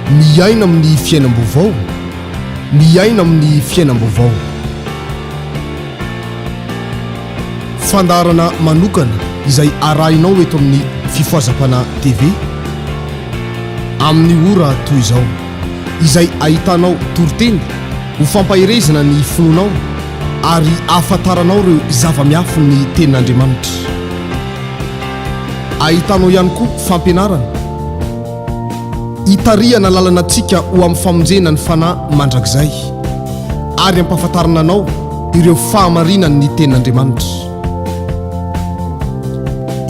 Miaina amin'ny fiainam-baovao, miaina amin'ny fiainam-baovao. Fandaharana manokana izay arahinao eto amin'ny Fifohazam-panahy TV amin'ny ora toy izao, izay ahitanao toriteny ho fampaherezana ny finoanao ary ahafantaranao ireo zava-miafin'ny Tenin'Andriamanitra. Ahitanao ihany koa fampianarana hitarihana lalana antsika ho amin'ny famonjena ny fanahy mandrakizay ary hampahafantarana anao ireo fahamarinan'ny Tenin'Andriamanitra.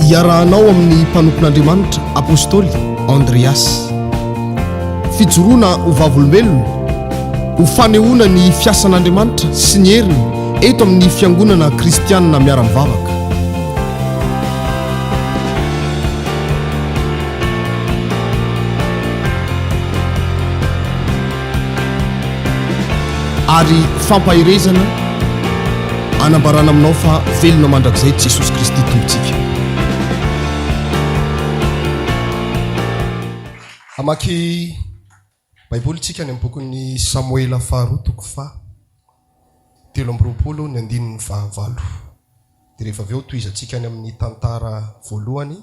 Iarahanao amin'ny mpanompon'Andriamanitra Apostoly Andreas. Fijoroana ho vavolombelona, ho fanehoana ny fiasan'Andriamanitra sy ny heriny eto amin'ny Fiangonana Kristianina Miara-mivavaka. Ary fampaherezana anambarana aminao fa velona mandrakizay Jesosy Kristy Tompontsika. Hamaky Baiboly tsika any amin'ny bokin'ny Samoela faharoa toko faha 23 ny andininy fahavalo. Dia rehefa avy eo tohizantsika any amin'ny tantara voalohany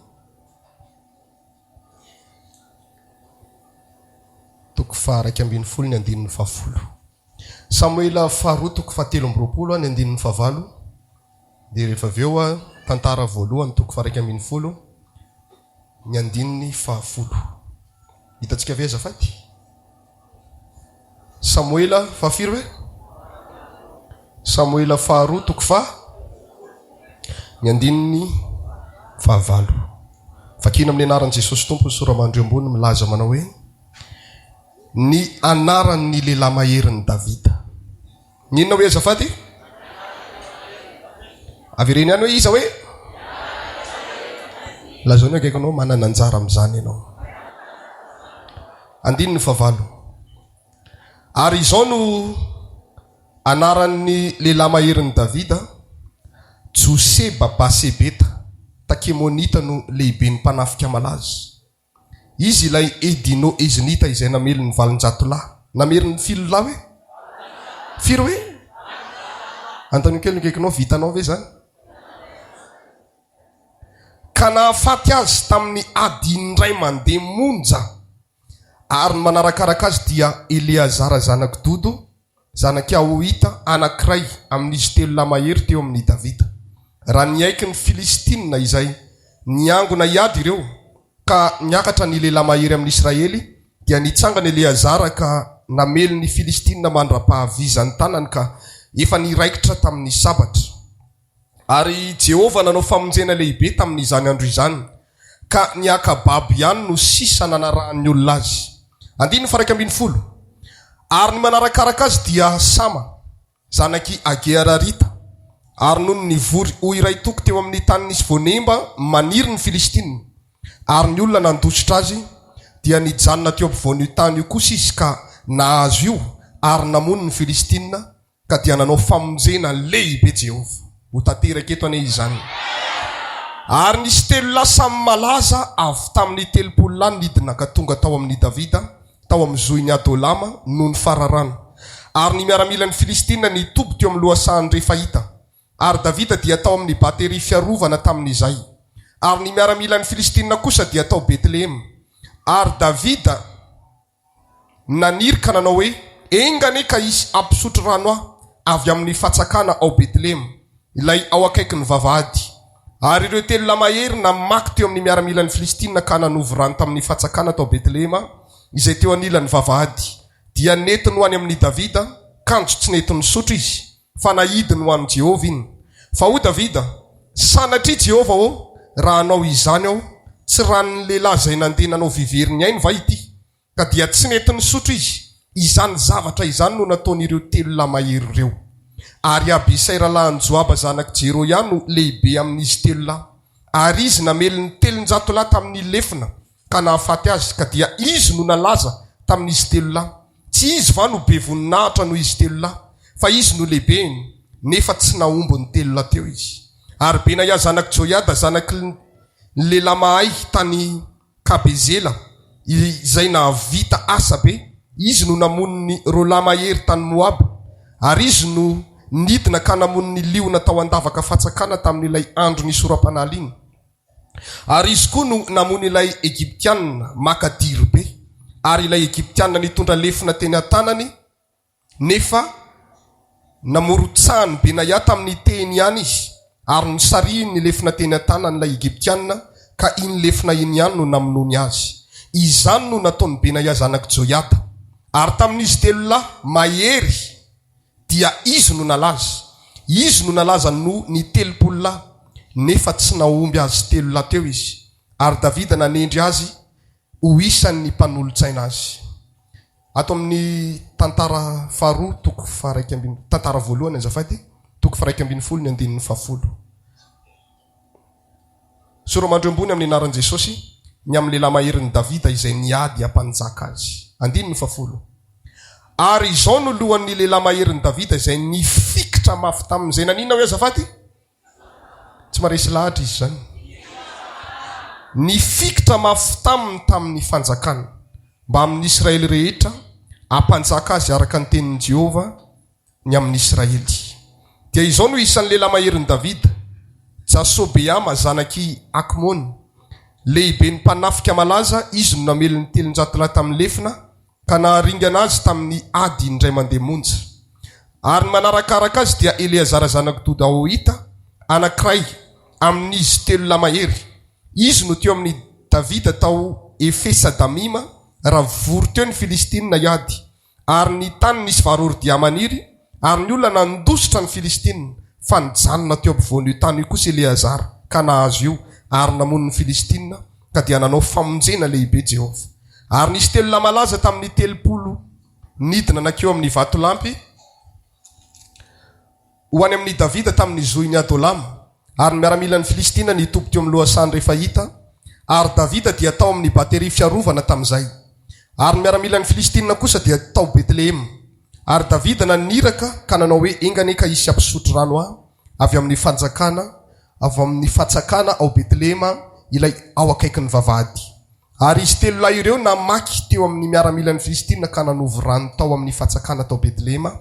toko faha 11 ny andininy fahafolo. Samoela faharoa toko faha 23 ny andininy fahavalo. Dia rehefa avy eo tantara voalohany toko faha 11 ny andininy fahafolo. Hitantsika ve azafady? Samoela fahafiry hoe? Samoela faharoa toko faha ny andininy fahavalo. Vakina amin'ny anaran'i Jesosy Tompo ny sora-mandry eo ambony milaza manao hoe ny anaran'ny lehilahy maherin'i Davida. Ny inona hoe azafady? Avereno ihany hoe iza hoe? Lazao ny akaikinao manana anjara amin'izany ianao. Andininy fahavalo. Ary izao no anaran'ny lehilahy maherin'i Davida, Joseba Basebeta, Takemonita no lehiben'ny mpanafika malaza. Izy ilay Edino Eznita izay namely ny 800 lahy. Namery ny filo lahy hoe? Firy hoe? Anontanio kely ny akaikinao, vitanao ve izany? Ka nahafaty azy tamin'ny ady indray mandeha monja. Ary ny manarakaraka azy dia Eleazara zanak'i Dodo, zanak'i Ahohita, anankiray amin'izy telo lahy mahery teo amin'i Davida. Raha niaiky ny Filistina izay niangona hiady ireo, ka niakatra ny lehilahy mahery amin'i Israely, dia nitsangana Eleazara ka namely ny Filistina mandra-pahavizan'ny tanany ka efa niraikitra tamin'ny sabatra. Ary Jehovah nanao famonjena lehibe tamin'izany andro izany, ka ny haka babo ihany no sisa nanarahan'ny olona azy. Andininy faha 11. Ary ny manarakaraka azy dia Sama, zanak'i Ageararita. Ary nony nivory ho iray toko teo amin'ny tany nisy voanemba maniry ny Filistina, ary ny olona nandositra azy, dia nijanona teo ampovoan'io tany io kosa izy ka nahazo io ary namono ny Filistina, Ka dia nanao famonjena lehibe Jehovah. Ho tanteraka eto anie izany. Ary nisy telo lahy samy malaza avy tamin' ny 30 lahy nidina ka tonga tao amin' i Davida, tao amin' ny zohin' i Adolama, noho ny fararano. Ary ny miaramilan' ny Filistina nitoby teo amin' ny lohasahan' ny Refaita. Ary Davida dia tao amin' ny bateria fiarovana tamin' izay. Ary ny miaramilan' ny Filistina kosa dia tao Betlehema. Ary Davida. Naniry ka nanao hoe, Enga anie ka hisy hampisotro rano ahy avy amin'ny fatsakana ao Betlehema, ilay ao akaikin'ny vavahady. Ary ireo telo lahy mahery namaky teo amin'ny miaramilan'ny Filistina ka nanovo rano tamin'ny fatsakana tao Betlehema, izay teo anilan'ny vavahady. Dia nentiny ho any amin'i Davida, kanjo tsy nety nisotro izy, fa naidiny ho an'i Jehovah iny. Fa hoy Davida, Sanatria Jehovah ô, raha hanao izany aho, tsy ran'ny lehilahy izay nandeha nanao vivery ny ainy va ity? Ka dia tsy nety nisotro izy. Izany zavatra izany no nataon'ireo telo lahy mahery ireo. Ary Abisay rahalahin'i Joaba zanak'i Jeroia no lehibe amin'izy telo lahy. Ary izy namely ny 300 lahy tamin'ny lefona ka nahafaty azy, ka dia izy no nalaza tamin'izy telo lahy. Tsy izy va no be voninahitra noho izy telo lahy, fa izy no lehibeny, nefa tsy nahomby ny telo lahy teo izy. Ary Benaia zanak'i Joiada, zanaky ny lehilahy mahay tany Kabezela. Izay nahavita asa be. Izy no namono ny roalahy mahery tany Moaba, ary izy no nidina ka namono ny liona tao an-davaka fatsakana tamin'ilay andro nisoram-panala iny. Ary izy koa no namono ilay Egyptiana maka diry be, ary ilay Egyptiana nitondra lefona teny an-tanany, Nefa namorotsahan'i Benaia tamin'ny tehiny ihany izy, ary nosarihiny ny lefona teny an-tanan'ilay Egyptiana, ka iny lefona iny ihany no namonoany azy. Izany no nataon'i Benaia zanak'i Joiada. Ary tamin'izy telo lahy mahery dia izy no nalaza. Izy no nalaza noho ny 30 lahy, nefa tsy nahomby azy telo lahy teo izy. Ary Davida nanendry azy ho isan'ny mpanolo-tsaina azy. Ato amin'ny Tantara faharoa toko faha-iraika ambin'ny, Tantara voalohany azafady, toko faha-11 ny andininy fahafolo. Sora-mandro ambony amin'ny anaran'i Jesosy ny amin'ny lehilahy maherin'i Davida izay niady hampanjaka azy. Andininy fahafolo. Ary izao no lohan'ny lehilahy maherin'i Davida izay nifikitra mafy taminy. Izay naninona hoe azafady? Tsy maharesy lahatra izy izany. Nifikitra mafy taminy tamin'ny fanjakana, mbamin'ny Israely rehetra, hampanjaka azy araka ny tenin'i Jehovah ny amin'i Israely. Dia izao no isan'ny lehilahy maherin'i Davida, Jasobeama zanak'i Hakmony, lehiben'ny mpanafika malaza, izy no namely ny 300 lahy tamin'ny lefona, ka naharingana azy tamin'ny ady indray mandeha monja. Ary ny manarakaraka azy dia Eleazara zanak'i Doda Ahohita, anankiray amin'izy telo lahy mahery. Izy no teo amin'i Davida tao Efesa-damima, raha vory teo ny Filistinina hiady. Ary ny tany nisy vary-ordia maniry, ary ny olona nandositra ny Filistinina, fa nijanona teo ampovoan'io tany io kosa Eleazara, ka nahazo io, ary namono ny Filistinina, ka dia nanao famonjena lehibe Jehovah. Ary nisy telo lahy malaza tamin'ny 30 nidina nankeo amin'ny vatolampy ho any amin'i Davida tamin'ny zohin'i Adolama, ary ny miaramilan'ny Filistina nitoby teo amin'ny lohasahan'i Refaita, ary Davida dia tao amin'ny bateria fiarovana tamin'izay. Ary ny miaramilan'ny Filistina kosa dia tao Betlehema. Ary Davida naniraka ka nanao hoe, Enga anie ka hisy hampisotro rano ahy avy amin'ny fanjakana, avy amin'ny fatsakana ao Betlehema, ilay ao akaikin'ny vavahady. Ary izy telo lahy ireo namaky teo amin'ny miaramilan'ny Filistina ka nanovo rano tao amin'ny fatsakana tao Betlehema,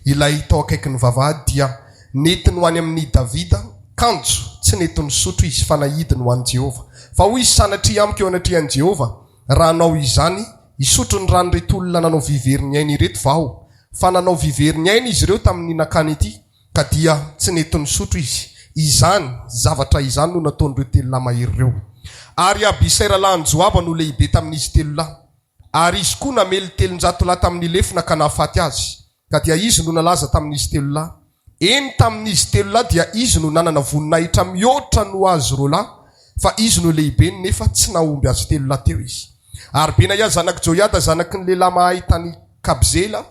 ilay tao akaikin'ny vavahady, dia nentiny ho any amin'i Davida, kanjo tsy nety nisotro izy, fa naidiny ho an'i Jehovah. Fa hoy izy, Sanatria amiko eo anatrehan'i Jehovah, raha hanao izany, hisotro ny ran'ireto olona nanao vivery ny ainy ireto va aho? Fa nanao vivery ny ainy izy ireo tamin'ny nakany ity. Ka dia tsy nety nisotro izy. Izany zavatra izany no nataon'ireo telo lahy mahery ireo. Ary Abisay rahalahin'i Joaba no lehibe tamin'izy telo lahy. Ary izy koa namely 300 lahy tamin'ny lefona ka nahafaty azy. Ka dia izy no nalaza tamin'izy telo lahy. Eny, tamin'izy telo lahy dia izy no nanana voninahitra mihoatra noho azy roa lahy, fa izy no lehibeny, nefa tsy nahomby azy telo lahy teo izy. Ary Benaia zanak'i Joiada zanaky ny lehilahy mahay tany Kabzela,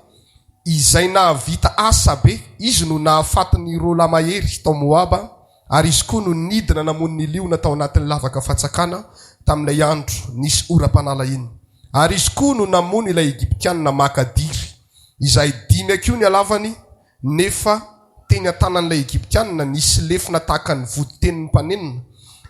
izay nahavita asa be, izy no nahafaty ny roa lahy mahery tao Moaba, ary izy koa no nidina namono ny liona tao anatin'ny lavaka fatsakana tamin'ilay andro nisy oram-panala iny. Ary izy koa no namono ilay Egyptiana maka diry, izay dimy hakiho ny halavany, nefa teny an-tanan'ilay Egyptiana nisy lefona tahaka ny voditenin'ny mpanenona,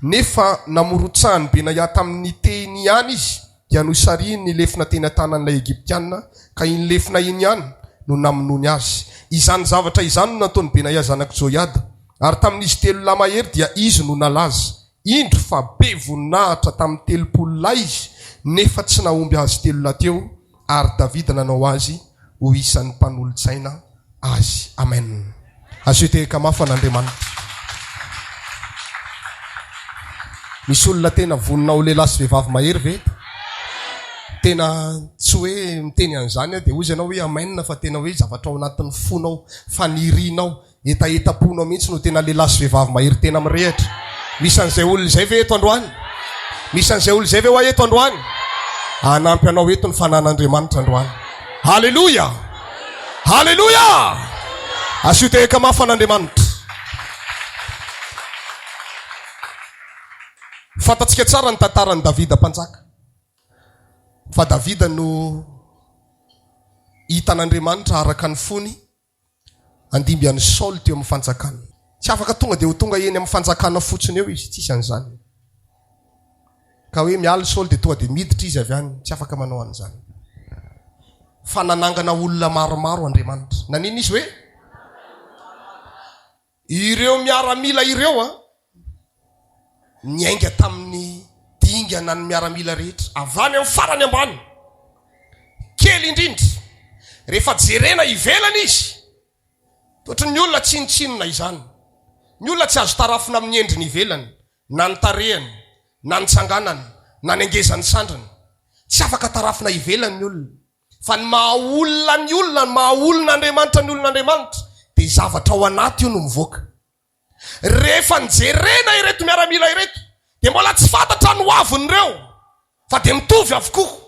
nefa namorotsahan'i Benaia tamin'ny tehiny ihany izy, dia nosarihiny ny lefona teny an-tanan'ilay Egyptiana, ka iny lefona iny ihany no namonoany azy. Izany zavatra izany no nataon'i Benaia zanak'i Joiada. Ary tamin'izy telo lahy mahery dia izy no nalaza. Indro fa be voninahitra tamin'ny 30 lahy izy, nefa tsy nahomby azy telo lahy teo, ary Davida nanao azy ho isan'ny mpanolo-tsaina azy. Amen. Asio tehaka mafy an'Andriamanitra. Misy olona tena vonona ho lehilahy sy vehivavy mahery ve eto? Tena tsy hoe miteny an'izany aho dia hozy ianao hoe amen fa tena hoe zavatra ao anatin'ny fonao, fanirianao, Hetahetam-ponao mihitsy no tena lehilahy sy vehivavy mahery tena mirehitra. Misy an'izay olona izay ve eto androany? Misy an'izay olona izay ve hoa eto androany? Hanampy anao eto ny fanan'Andriamanitra androany. Haleloia! Haleloia! Asio tehaka mafy an'Andriamanitra. Fantatsika tsara ny tantaran'i Davida mpanjaka. Fa Davida no hitan'Andriamanitra araka ny fony handimby an'i Saoly teo amin'ny fanjakana. Tsy afaka tonga dia ho tonga eny amin'ny fanjakana fotsiny eo izy, tsisy an'izany. Ka hoe miala i Saoly dia tonga dia miditra izy avy any. Tsy afaka manao an'izany. Fa nanangana olona maromaro Andriamanitra. Naninona izy hoe? Ireo miaramila ireo an, niainga tamin'ny dingana ny miaramila rehetra, avy any amin'ny farany ambany, kely indrindra. Rehefa jerena ivelany izy, Ohatry ny olona tsinontsinona izany. Ny olona tsy azo tarafina amin'ny endriny ivelany, na ny tarehiny, na ny tsanganany, na ny hangezan'ny sandriny. Tsy afaka tarafina ivelany ny olona. Fa ny maha olona ny olona, ny maha olon'Andriamanitra ny olon'Andriamanitra, dia zavatra ao anaty io no mivoaka. Rehefa nojerena ireto miaramila ireto dia mbola tsy fantatra ny hoavin'ireo fa dia mitovy avokoa.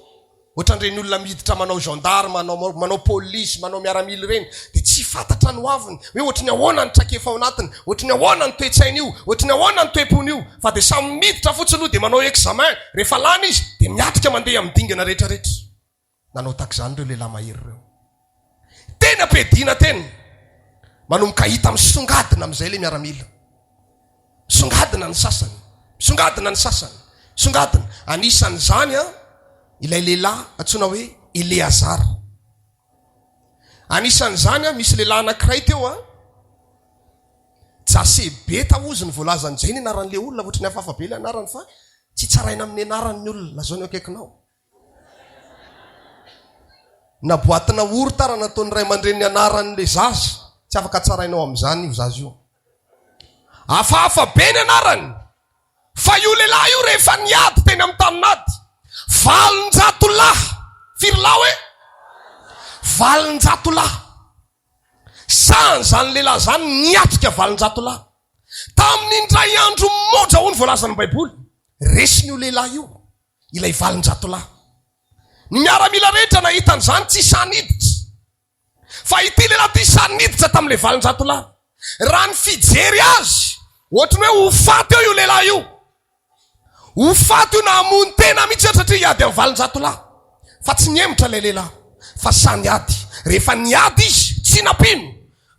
Ohatran'ireny olona miditra manao gendarme, manao manao polisy, manao miaramila ireny dia tsy fantatra ny hoaviny hoe ohatry ny ahoana ny traikefa ao anatiny, ohatry ny ahoana ny toe-tsainy io, ohatry ny ahoana ny toe-pony io fa dia samy miditra fotsiny aloha dia manao examen, rehefa lany izy dia miatrika mandeha amin'ny dingana rehetra rehetra. Nanao tahaka izany ireo lehilahy mahery ireo. Teny am-piadiana teny, manomboka hita misongadina amin'izay ilay miaramila. Misongadina ny sasany, misongadina ny sasany, misongadina. Anisan'izany ilay lehilahy antsoina hoe Eleazara. Anisan'izany misy lehilahy anankiray teo Jasebeta hozy ny voalazan'izay ny anaran'ilay olona, ohatran'ny hafahafa be ilay anarany fa tsy tsaraina amin'ny anarany ny olona, lazao ny akaikinao. Na boatina orta ara nataon'ny ray aman-dreniny anaran'ilay zaza, tsy afaka tsarainao amin'izany io zaza io. Hafahafa be ny anarany, fa io lehilahy io rehefa niady teny amin'ny tanin'ady, 800 lahy, firy lahy hoe? 800 lahy. Sahan'izany lehilahy izany niatrika 800 lahy. Tamin'ny indray andro monja hoy ny voalazan'ny Baiboly, resin'io lehilahy io. ilay 800 lahy. Ny miaramila rehetra nahita an'izany tsy sahy niditra. Fa ity lehilahy ity sahy niditra tamin'ilay 800 lahy. Raha ny fijery azy, ohatry ny hoe ho faty eo io lehilahy io. Ho faty io na hamono tena mihitsy eo satria hiady amin'ny 800 lahy. Fa tsy nihemotra ilay lehilahy, fa sahy niady. Rehefa niady izy, tsy nampino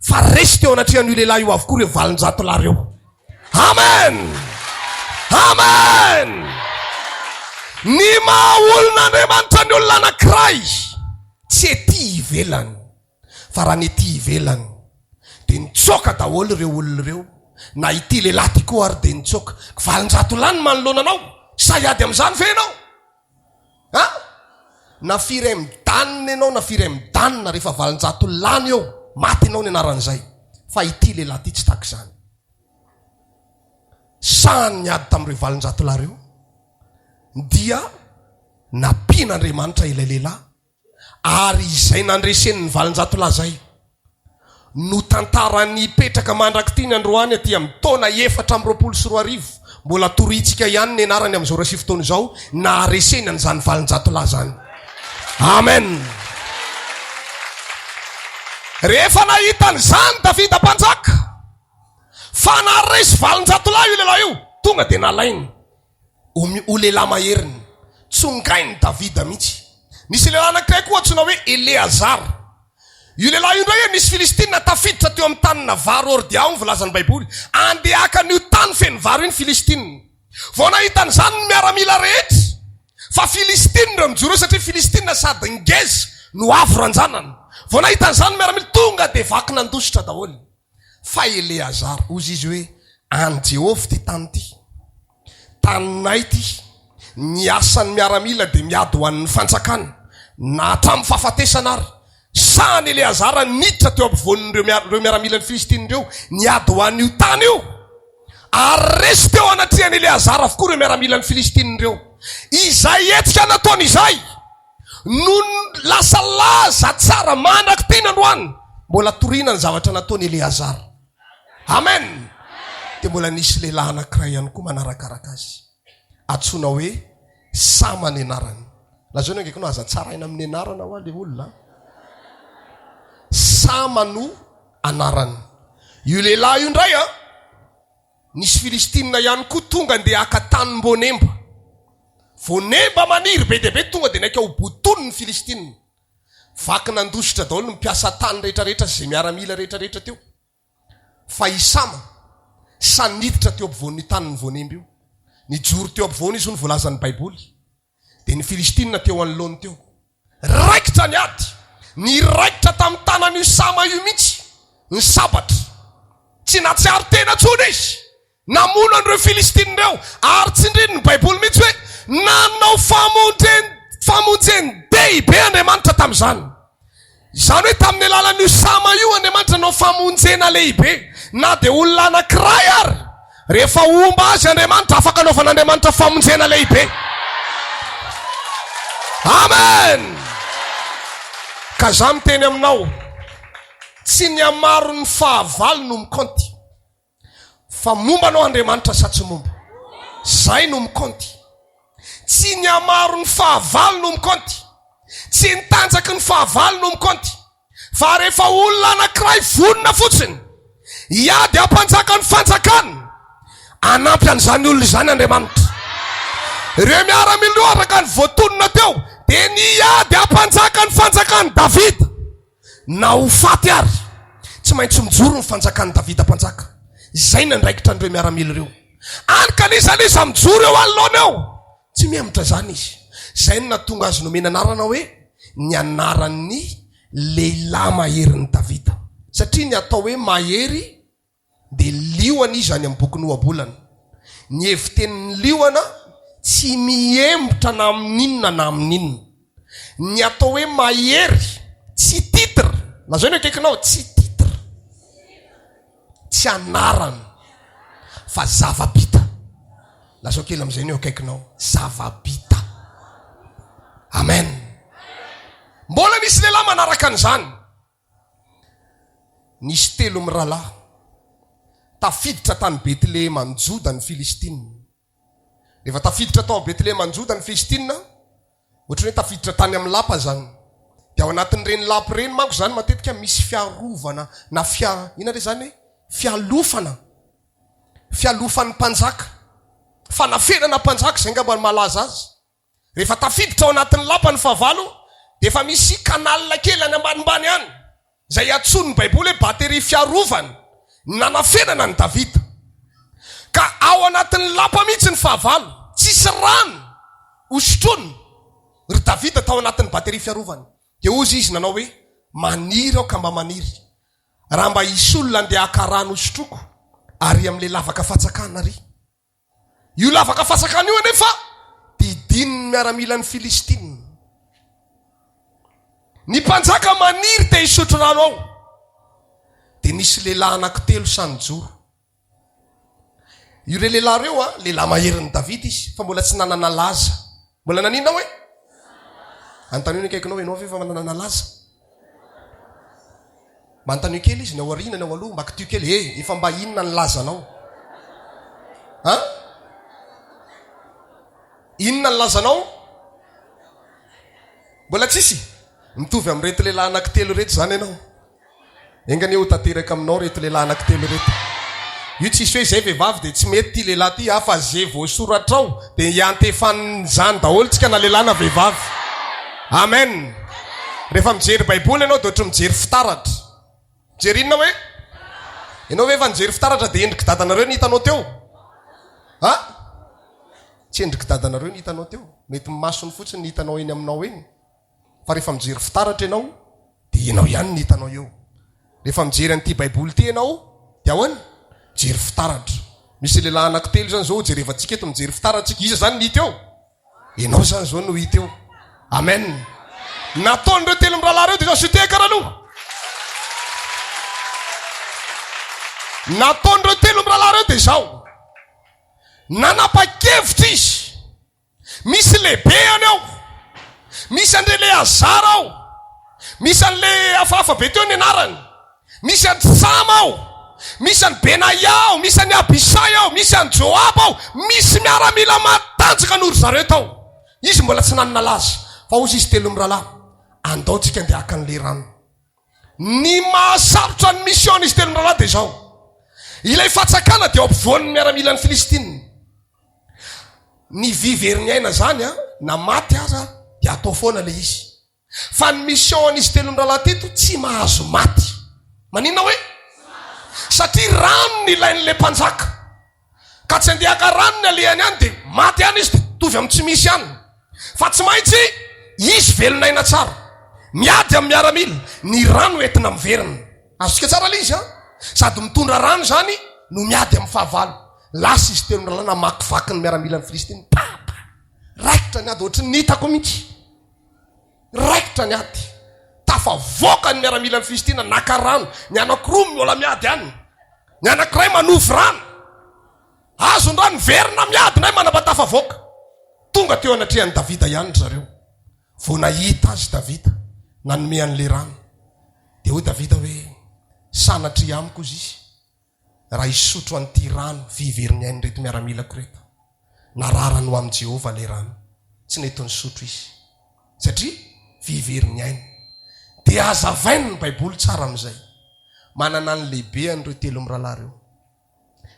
Fa resy teo anatrehan'io lehilahy io avokoa ireo 800 lahy ireo. Amen! Amen! Ny maha olon'Andriamanitra ny olona anankiray tsy ety ivelany, fa raha ny ety ivelany dia nitsoaka daholo ireo olona ireo, na ity lehilahy ity koa ary dia nitsoaka. 800 lahy ny manoloana anao, sahy hiady amin'izany ve ianao? A! Na firy M dan ianao na firy M dan rehefa 800 lany eo, maty ianao ny anaran'izay. Fa ity lehilahy ity tsy tahaka izany. Sahany niady tamin'ireo 800 lahy ireo dia nampian'Andriamanitra ilay lehilahy Ary izay nandreseny ny 800 lahy izay no tantarany hipetraka mandrak'ity ny androany aty amin'ny taona 2024, mbola torintsika ihany ny anarany amin'izao ora sy fotoana izao nahareseny an'izany 800 lahy izany. Amen. Rehefa nahita an'izany Davida mpanjaka fa naharesy 800 lahy io lehilahy io, tonga dia nalainy. Ho lehilahy maheriny. Tsongain'i Davida mihitsy. Nisy lehilahy anankiray koa antsoina hoe Eleazara. Io lehilahy io indray nisy Filistina tafiditra teo amin'ny tanina vary Ordia ao ny voalazan'ny Baiboly. Andeha haka an'io tany feno vary io ny Filistina. Vao nahita an'izany ny miaramila rehetra fa Filistina ireo mijoro eo satria Filistina sady ngeza no avo ranjanana. Vao nahita an'izany ny miaramila tonga dia vaky nandositra daholo. Fa Eleazara, hozy izy hoe, An'i Jehovah ity tany ity. Taninay ity. Ny asan'ny miaramila dia miady ho an'ny fanjakana, na hatramin'ny fahafatesana ary. Sahan'i Eleazara niditra teo ampovoan'ireo ireo miaramilan'ny Filistina ireo, niady ho an'io tany io. Ary resy teo anatrehan'i Eleazara avokoa ireo miaramilan'ny Filistina ireo. Izay hetsika nataony izay no lasa laza tsara mandrak'ity ny androany. Mbola torina ny zavatra nataon'i Eleazara. Amen! Dia mbola nisy lehilahy anankiray ihany koa manarakaraka azy. Antsoina hoe Sama ny anarany. Lazao ny angekina aza tsaraina amin'ny anarana hoa le olona. Sama no anarany. Io lehilahy io indray an, nisy Filistinina ihany koa tonga ndeha haka tanim-boanemba. Voanemba maniry be dia be tonga dia naika ho botoniny ny Filistinina. Vaky nandositra daholo ny mpiasa tany rehetrarehetra sy izay miaramila rehetrarehetra teo. Fa i Sama, sahy niditra teo ampovoan'io tanin'ny voanemba io. Nijoro teo ampovoany izy hoy ny voalazan'ny Baiboly. Dia ny Filistina teo anoloany teo. Raikitra ny ady. Niraikitra tamin'ny tanan'io Sama io mihitsy ny sabatra. Tsy nahatsiaro tena intsony izy. Namono an'ireo Filistina ireo. Ary tsindrin'ny Baiboly mihitsy hoe nanao famonjen famonjen-dehibe Andriamanitra tamin'izany. Izany hoe tamin'ny alalan'io Sama io Andriamanitra nanao famonjena lehibe. Na dia olona anankiray ary, rehefa homba azy Andriamanitra, afaka anaovan'Andriamanitra famonjena lehibe. Amen! Ka za miteny aminao, tsy ny hamaron'ny fahavalo no mikaonty. Fa momba anao Andriamanitra sa tsy momba? Zay no mikaonty. Tsy ny hamaron'ny fahavalo no mikaonty. Tsy ny tanjaky ny fahavalo no mikaonty. Fa rehefa olona anankiray vonona fotsiny hiady hampanjaka ny fanjakana, hanampy an'izany olona izany Andriamanitra. Ireo miaramila ireo araka ny voatonona teo dia niady hampanjaka ny fanjakan'i Davida. Na ho faty ary, tsy maintsy mijoro ny fanjakan'i Davida Mpanjaka. Izay ny andraikitra an'ireo miaramila ireo. Any ka n'iza n'iza mijoro eo anoloana eo, tsy mihemotra izany izy. Izay no nahatonga azy nomena anarana hoe ny anaran'ny lehilahy maherin'i Davida. Satria ny atao hoe mahery Dia liona izy any amin'ny bokin'ny Ohabolana. Ny hevi-tenin'ny liona tsy mihemotra na amin'inona na amin'inona. Ny atao hoe mahery tsy titre, lazao ny akaikinao, tsy titre, tsy anarana fa zava-bita. Lazao kely amin'izay ny eo akaikinao, zava-bita. Amen. Mbola nisy lehilahy manaraka an'izany. Nisy telo mirahalahy tafiditra tany Betlehema any Joda ny Filistina. Rehefa tafiditra tao Betlehema any Joda ny Filistina, ohatran'ny hoe tafiditra tany amin'ny lapa izany. Dia ao anatin'ireny lapa ireny manko izany matetika misy fiarovana na fia, inona re izany e? Fialofana. Fialofan'ny mpanjaka. Fanafenana mpanjaka izay angamba no mahalaza azy. Rehefa tafiditra ao anatin'ny lapa ny fahavalo dia efa misy canal kely any ambanimbany any izay antsoin'ny Baiboly hoe batterie fiarovana nanafenana an'i Davida. Ka ao anatin'ny lapa mihitsy ny fahavalo, tsisy rano hosotroina ry Davida tao anatin'ny batterie fiarovana. Dia hozy izy nanao hoe, Maniry aho ka mba maniry raha mba hisy olona andeha haka rano hosotroiko ary amin'ilay lavaka fatsakana ary. Io lavaka fatsakana io anefa didinin'ny miaramilan'ny Filistina. Ny mpanjaka maniry te hisotro rano ao. Dia nisy lehilahy anankitelo sahy nijoro. Ireo lehilahy ireo, a, lehilahy maherin'i Davida izy, fa mbola tsy nanana laza. Mbola naninona hoe? Anontanio ny akaikinao, ianao ve efa manana laza? Mba anontanio kely izy, ny ao aoriana, ny ao aloha, mba kitio kely, eh, efa mba inona ny lazanao? An? Inona ny lazanao? Mbola tsisy? Mitovy amin'ireto lehilahy anankitelo ireto izany ianao. Enga anie ho tanteraka aminao reto lehilahy anankitelo ireto. Io tsisy hoe izay vehivavy dia tsy mety ity lehilahy ity ah fa ze voasoratra ao dia iantefan'izany daholo tsika na lehilahy na vehivavy. Amen. Rehefa mijery baiboly ianao dia ohatry mijery fitaratra. Mijery inona hoe? Ianao ve efa nijery fitaratra dia endrik'i dadanareo ny hitanao teo? Ah? Tsy endrik'i dadanareo ny hitanao teo. Mety ny masony fotsiny ny hitanao eny aminao eny. Fa rehefa mijery fitaratra ianao dia ianao ihany no hitanao eo. Rehefa mijery an'ity Baiboly ity ianao dia ahoana? Mijery fitaratra. Misy lehilahy anankitelo izany izao hojerevantsika eto, mijery fitaratra isika. Iza izany no hita eo? Ianao izany izao no hita eo. Amen. Nataon'ireo telo mirahalahy ireo dia izao, Sitehaka raloha. Nataon'ireo telo mirahalahy ireo dia izao. Nanapa-kevitra izy. Misy lehibe any ao. Misy an'i Eleazara ao. Misy an'le hafahafa be teo ny anarany. Misy an'i Sama ao. Misy an'i Benaia ao. Misy an'i Abisay ao. Misy an'i Joaba ao. Misy miaramila matanjaka noho ry zareo tao. Izy mbola tsy nanana laza. Fa hozy izy telo mirahalahy, Andao tsika andeha haka an'le rano. Ny mahasarotra ny mission izy telo mirahalahy dia izao. Ilay fatsakana dia ao ampovoan'ny miaramilan'ny Filistina. Ny vy very ny aina zany an, na maty aza dia atao foana le izy. Fa ny mission an'izy telo mirahalahy teto tsy mahazo maty. Maninona hoe? Satria rano no ilain'ilay mpanjaka. Ka tsy andeha haka rano ny alehany any dia maty any izy dia mitovy amin'ny tsy misy any. Fa tsy maintsy hisy velon'aina tsara. Miady amin'ny miaramila, ny rano entina miverina. Azontsika tsara ilay izy an! Sady mitondra rano izany no miady amin'ny fahavalo. Lasa izy telo mirahalahy namakivaky ny miaramilan'ny Filistina. Pa! Pa! Raikitra ny ady, ohatry ny hitako mihitsy. Raikitra ny ady. Tafavoaka ny miaramilan'ny Filistina naka rano. Ny anankiroa mbola miady any. Ny anankiray manovy rano. Azony rano, miverina miady indray manamba tafavoaka. Tonga teo anatrehan'i Davida ihany ry zareo. Vao nahita azy Davida, nanome an'ilay rano. Dia hoy Davida hoe, Sanatria amiko hozy izy, raha hisotro an'ity rano viverin'ny ain'ireto miaramilako ireto. Nararany ho amin'i Jehovah ilay rano. Tsy nety nisotro izy, satria viverin'ny ainy. Dia hazavain'ny Baiboly tsara amin'izay. Manana ny lehibe an'ireo telo mirahalahy ireo.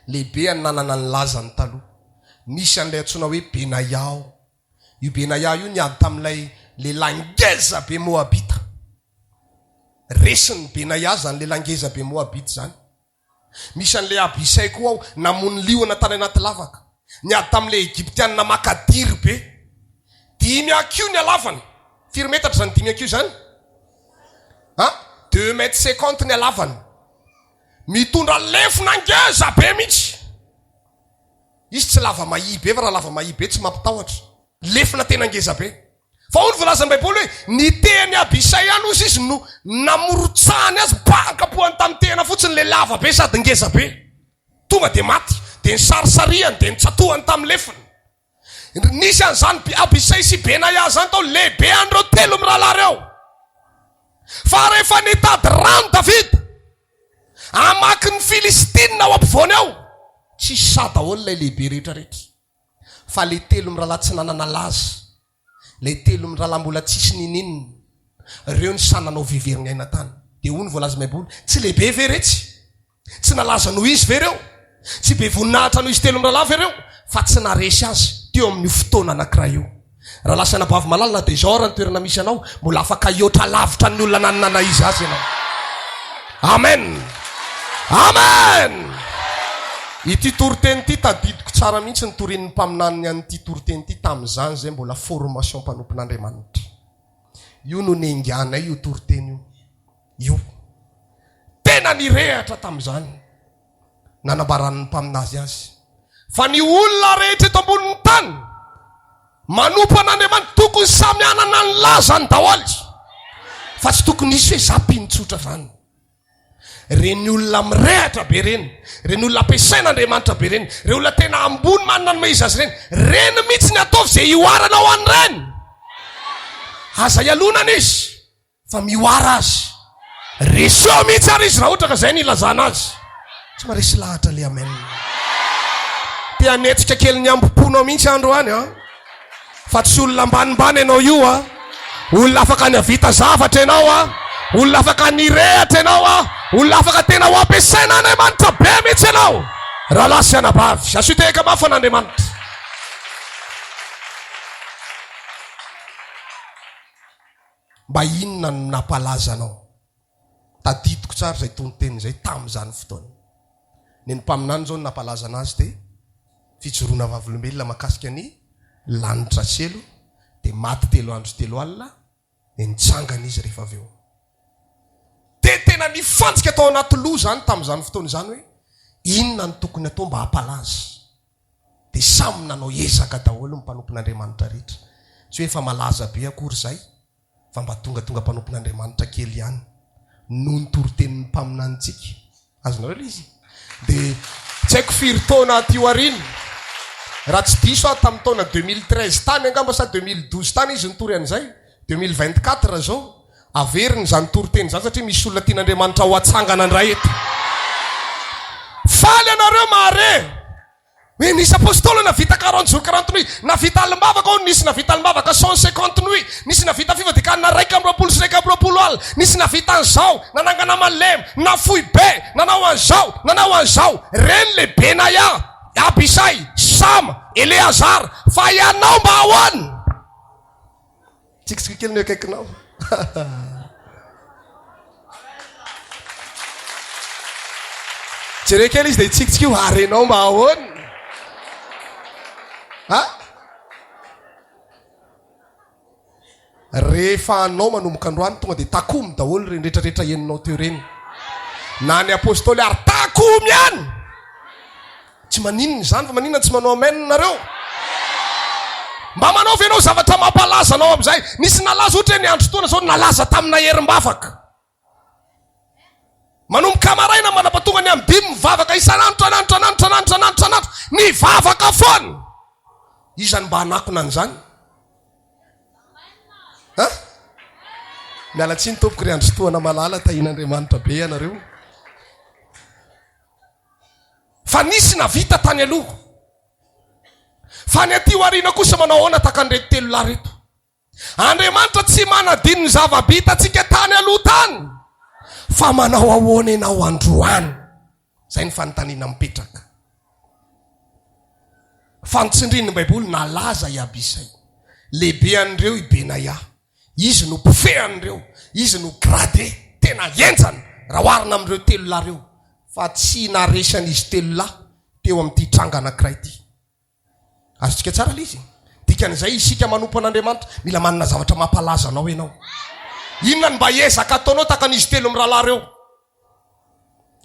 Lehibe an'ny nanana ny lazany taloha. Nisy an'ilay antsoina hoe Benaia ao. Io Benaia io niady tamin'ilay lehilahy ngeza be Moabita. Resin'i Benaia izany lehilahy ngeza be Moabita izany. Misy an'ilay Abisay koa ao, namono liona tany anaty lavaka. Niady tamin'ilay Egyptianina makadiry be. Dimy hakiho ny halavany. Firy metatra izany dimy hakiho izany? Ha? Deux mètres cinquante ny halavany. Mitondra lefona ngeza be mihitsy. Izy tsy lava mahia be fa raha lava mahia be tsy mampitahotra. Lefona tena ngeza be. Fa hoy ny voalazan'ny Baiboly hoe ny tehin'i Abisay ihany hozy izy no namorotsahany azy, bah kapohany tamin'ny tehina fotsiny ilay lava be sady ngeza be. Tonga dia maty. Dia nisarisarihany, dia nitsatohany tamin'ny lefona. Nisy an'izany Abisay sy Benaia izany tao, lehibe an'ireo telo mirahalahy ireo. Fa rehefa nitady rano Davida, hamaky ny Filistina ao ampovoany ao, tsy sahy daholo ilay lehibe rehetra rehetra. Fa ilay telo mirahalahy tsy nanana laza, ilay telo mirahalahy mbola tsisy ninininona, ireo no sahy nanao veverin'ny aina tany. Dia hoy ny voalazan'ny Baiboly, tsy lehibe ve iretsy? Tsy nalaza noho izy ve ireo? Tsy be voninahitra noho izy telo mirahalahy ve ireo? Fa tsy naharesy azy teo amin'io fotoana anankiray io. Raha lasa anabavy malala na dia izao ara ny toerana misy anao, mbola afaka hihoatra lavitra ny olona nanana na iza azy ianao. Amen! Amen! Ity toriteny ity tadidiko tsara mihitsy ny torian'ny mpaminaniny an'ity toriteny ity tamin'izany izay mbola formation mpanompon'Andriamanitra. Io no nenganay io toriteny io. Io. Tena nirehatra tamin'izany nanambaran'ny mpaminazy azy fa ny olona rehetra eto ambonin'ny tany manompo an'Andriamanitra tokony samy hanana ny lazany daholo fa tsy tokony hisy hoe za mpino tsotra zany. Reny olona mirehatra be reny, reny olona ampiasain'Andriamanitra be reny, reny olona tena ambony manana ny maha izy azy reny, reny mihitsy ny ataovy izay hihoaranao an'ireny. Aza ialonana izy. Fa mihoara azy. Reseo mihitsy ary izy raha ohatra ka zay ny ilazana azy. Tsy maresy lahatra le amen. Te hanetsika kely ny ambom-ponao mihitsy androany an. Fa tsy olona ambanimbany ianao io an. Olona afaka ny havita zavatra ianao an. Olona afaka ny hirehatra ianao an. Olona afaka tena ho ampiasain'Andriamanitra be mihitsy ianao. Rahalahy sy anabavy, asio tehaka mafy an'Andriamanitra. Mba inona no nampalaza anao? Tadidiko tsara izay tononteny izay tamin'izany fotoana. Ny ny mpaminany izao no nampalaza anazy dia fijoroana vavolombelona mahakasika ny lanitra selo dia maty telo andro sy telo alina dia nitsangana izy rehefa avy eo. Dia tena nifantsika tao anaty loha izany tamin'izany fotoana izany hoe inona no tokony atao mba hampalaza. Dia samy nanao ezaka daholo ny mpanompon'Andriamanitra rehetra. Tsy hoe efa malaza be akory izay, fa mba tongatonga mpanompon'Andriamanitra kely ihany. Noho ny toritenin'ny mpaminanintsika. Azonareo ilay izy? Dia tsy haiko firy taona aty aoriana, raha tsy diso aho tamin'ny taona 2013 tany angamba sa 2012 tany izy nitory an'izay, 2024 izao. Averina izany toriteny izany satria misy olona tian'Andriamanitra ho atsangana indray eto. Faly ianareo mahare hoe nisy apostoly navita quarante jours quarante nuits, navita alim-bavaka hono, nisy navita alim-bavaka 150 nuits, nisy navita fivadikanina 21 21 alina, nisy navita an'izao, nanangana malemy, nafoy be, nanao an'izao, nanao an'izao. Reny le Benaia, Abisay, Sama, Eleazara, fa ianao mba ahoana? Tsikitsiky kely ny akaikinao. Jereo kely izy dia hitsikitsiky io, ary ianao mba ahoana? A? Rehefa anao manomboka androany tonga dia takomy daholo ireny rehetra rehetra henonao teo ireny. Na ny apostoly ary takomy ihany! Tsy maninona izany fa maninona tsy manao amen nareo? Mba manao ve ianao zavatra mampalaza anao amin'izay? Nisy nalaza ohatra hoe ny andro taona izao nalaza tamina herim-bavaka. Manomboka maraina mandrapatonga ny amin'ny dimy mivavaka isan'andro tran'andro tran'andro tran'andro tran'andro tran'andro nivavaka foana. Iza no mba hanakona an'izany? Ha? Miala tsiny tompoko ry Andry Tohana malala, tahian'Andriamanitra be ianareo. Fa nisy navita tany aloha. Fa ny aty aoriana kosa manao ahoana tahaka an'ireto telolahy ireto? Andriamanitra tsy manadino ny zava-bitantsika tany aloha tany, fa manao ahoana ianao androany? Izay ny fanontaniana mipetraka. Fa ny tsindrin'ny Baiboly, nalaza i Abisay. Lehibe an'ireo i Benaia. Izy no mpifehy an'ireo, izy no gradé tena henjana raha oharina amin'ireo telolahy ireo. Fa tsy naharesy an'izy telolahy teo amin'ity tranga anankiray ity. Azontsika tsara ilay izy? Dikan'izay isika manompo an'Andriamanitra, mila manana zavatra mampalaza anao ianao. Inona no mba ezaka ataonao tahaka an'izy telo mirahalahy ireo?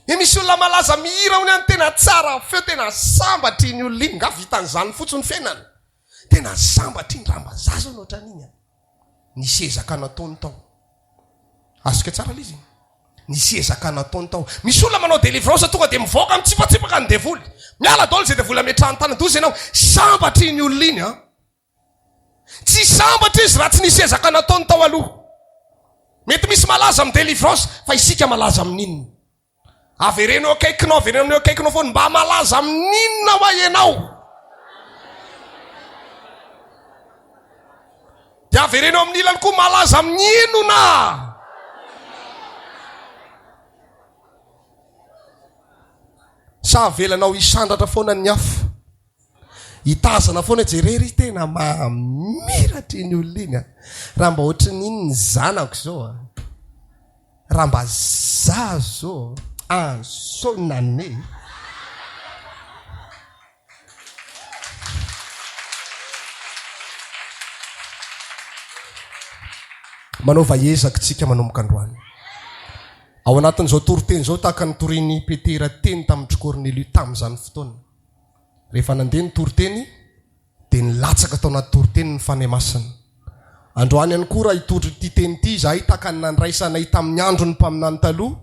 E misy olona malaza mihira hono any tena tsara feo, tena sambatra iny olona iny, nga vitan'izany fotsiny fiainana? Tena sambatra iny raha mba za zao no ohatran'iny an. Nisy ezaka nataony tao. Azontsika tsara ilay izy? Nisy ezaka nataony tao. Misy olona manao délivrance tonga dia mivoaka mitsipatsipaka ny devoly. Miala daholo izay devoly ametrahany tanana. Doza ianao. Sambatra iny olona iny an. Tsy sambatra izy raha tsy nisy ezaka nataony tao aloha. Mety misy malaza amin'ny délivrance fa isika malaza amin'inona? Avereno eo akaikinao, avereno eo akaikinao foana. Mba malaza amin'inona hoa ianao? Dia avereno amin'ny ilany koa malaza amin'ny inona? Sa avelanao hisandratra foana ny hafa? Hitazana foana jereo ry tena mamiratra iny olona iny a. Raha mba ohatran'iny ny zanako izao a. Raha mba za zao en son année. Manaova ezaka tsika manomboka androany. Ao anatin'izao toriteny izao tahaka ny torian'i Petera teny tamin-dry Kornelio tamin'izany fotoana. Rehefa nandeha ny toriteny dia nilatsaka tao anaty toriteny ny Fanahy Masina. Androany ihany koa raha hitondra ity teny ity izahay tahaka ny nandraisanay tamin'ny andron'ny mpaminany taloha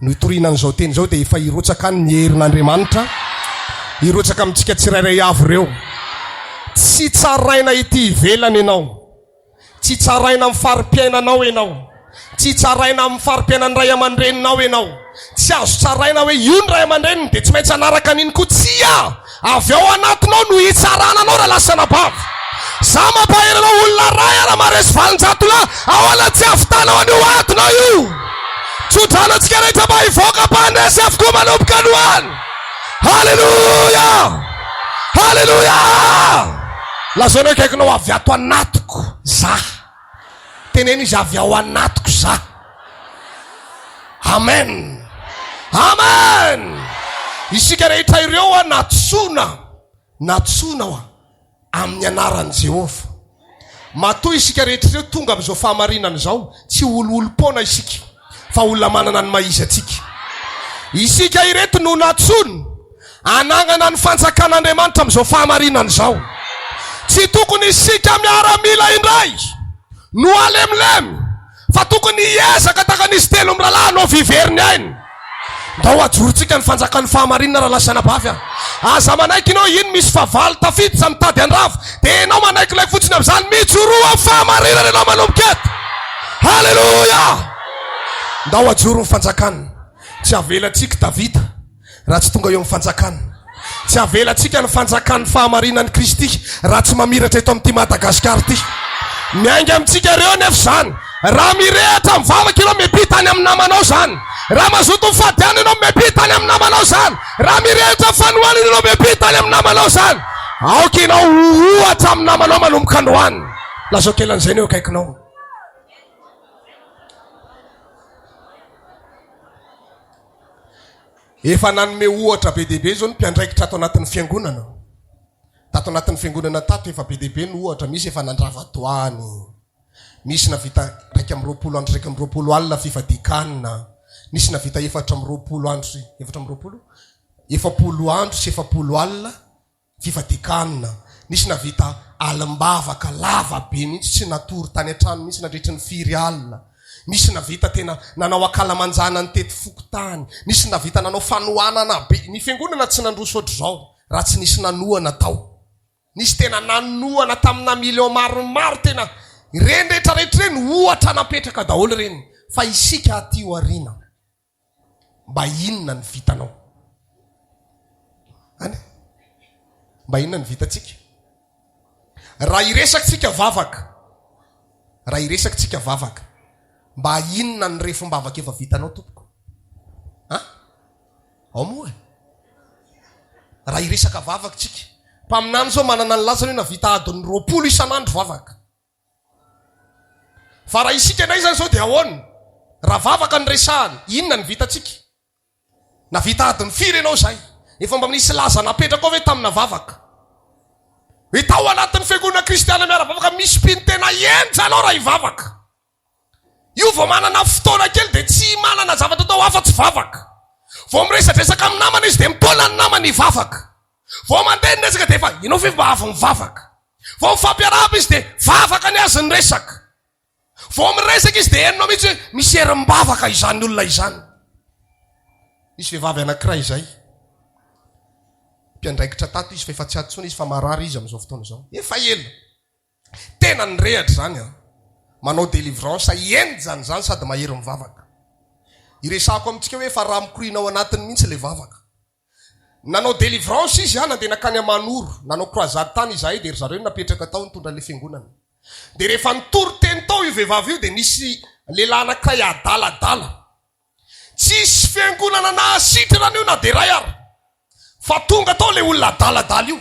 no hitoriana an'izao teny izao dia efa hirotsaka any ny herin'Andriamanitra hirotsaka amintsika tsirairay avy ireo. Tsy tsaraina ety ivelany ianao. Tsy tsaraina amin'ny fari-piainanao ianao. Tsy tsaraina amin'ny fari-piainan'ny ray aman-dreninao ianao. Tsy azo tsaraina hoe io ny ray aman-dreniny dia tsy maintsy hanaraka an'iny koa. Tsia! Avy ao anatinao no hitsarana anao raha lasa anabavy. Za mampahery anao olona ray ara maharesy 800 lahy, ahoana tsy hahavitanao an'io adinao io? Tso-drano antsika rehetra mba hivoaka mpandresy avokoa manomboka androany. Haleloia! Haleloia! Lazao ny akaikinao avy ato anatiko za. Teneno izy avy ao anatiko za. Amen. Amen. Isika rehetra ireo a natsoina, natsoina hoa amin'ny anaran'i Jehovah. Matoa isika rehetra ireo tonga amin'izao fahamarinana izao, tsy ololom-poana isika, fa olona manana ny maha izy antsika. Isika ireto no natsoina hanangana ny fanjakan'Andriamanitra amin'izao fahamarinana izao. Tsy tokony isika miaramila indray no halemilemy, Fa tokony hiezaka tahaka an'izy telo mirahalahy hanao vy very ny ainy. Ndao hajorontsika ny fanjakan'ny fahamarinana rahalahy sy anabavy a. Aza manaiky ianao iny misy fahavalo tafiditra mitady handrava dia ianao manaikilaky fotsiny amin'izany. Mijoroa amin'ny fahamarinana ianao manomboka eto. Haleloia! Ndao hajoro ny fanjakana. Tsy avelantsika Davida. raha tsy tonga eo amin'ny fanjakana. Tsy avelantsika ny fanjakan'ny fahamarinan'i Kristy raha tsy mamiratra eto amin'ity Madagasikara ity. Miainga amintsika ireo nefa izany. Raha mirehatra mivavaka ianao, miampita any amin'ny namanao izany. Raha mazoto mifady hanina ianao, miampita any amin'ny namanao izany. Raha mirehitra fanohanana ianao, miampita any amin'ny namanao izany. Aoka ianao ho ohatra amin'ny namanao manomboka androany. Lazao kely an'izay ny eo akaikinao. Efa nanome ohatra be dia be izao ny mpiandraikitra ato anatin'ny fiangonana. Tato anatin'ny fiangonana tato efa be dia be ny ohatra, misy efa nandrava doany, nisy navita 21 andro 21 alina fifadian-kanina, nisy navita 24 andro sy 24? 40 andro sy 40 alina fifadian-kanina, nisy navita alim-bavaka lava be mihitsy tsy natory tany an-trano mihitsy nandritry ny firy alina, nisy navita tena nanao ankalamanjana nitety fokontany, nisy navita nanao fanohanana be, ny fiangonana tsy nandroso ohatr'izao. raha tsy nisy nanohana tao. Nisy tena nanohana tamina millions maromaro tena ireny rehetra rehetra ireny ohatra napetraka daholo ireny fa isika aty aoriana mba inona ny vitanao? Any? Mba inona ny vitantsika? Raha hiresaka tsika vavaka, raha hiresaka tsika vavaka, mba inona ny refim-bavaka efa vitanao tompoko? An? Ao moa e! Raha hiresaka vavaka tsika. Mpaminany zao manana ny lazany hoe navita adiny 20 isan'andro vavaka. Fa raha isika indray zany zao dia ahoana? Raha vavaka no resahana, inona no vitantsika? Navita adiny firy ianao izay? Efa mba nisy laza napetrakao ve tamina vavaka? Hoe tao anatin'ny fiangonana kristiana miara-bavaka misy mpino tena henjana ao raha hivavaka. Io vao manana fotoana kely dia tsy manana zavatra atao afa-tsy vavaka. Vao miresadresaka amin'ny namana izy dia mitaona ny namany hivavaka. Vao mandeha ny resaka dia efa ianao ve mba avy mivavaka. Vao mifampiarahaba izy dia vavaka ny azy ny resaka. Vao miresaka izy dia henonao mihitsy hoe misy herim-bavaka izany olona izany. Nisy vehivavy anankiray izay, mpiandraikitra tato izy fa efa tsy ato intsony izy fa marary izy amin'izao fotoana izao. Efa ela. Tena nirehatra izany an! Manao délivrance henjana izany sady mahery mivavaka. Iresahako amintsika hoe efa rà mikoriana ao anatiny mihitsy ilay vavaka. Nanao délivrance izy an, nandeha nankany Amanoro, nanao croisade tany izahay dia ry zareo no napetraka tao nitondra ilay fiangonana. Dia rehefa nitory teny tao io vehivavy io dia nisy lehilahy anankiray adaladala. Tsisy fiangonana nahasitrana an'io na dia iray ary. Fa tonga tao ilay olona adaladala io.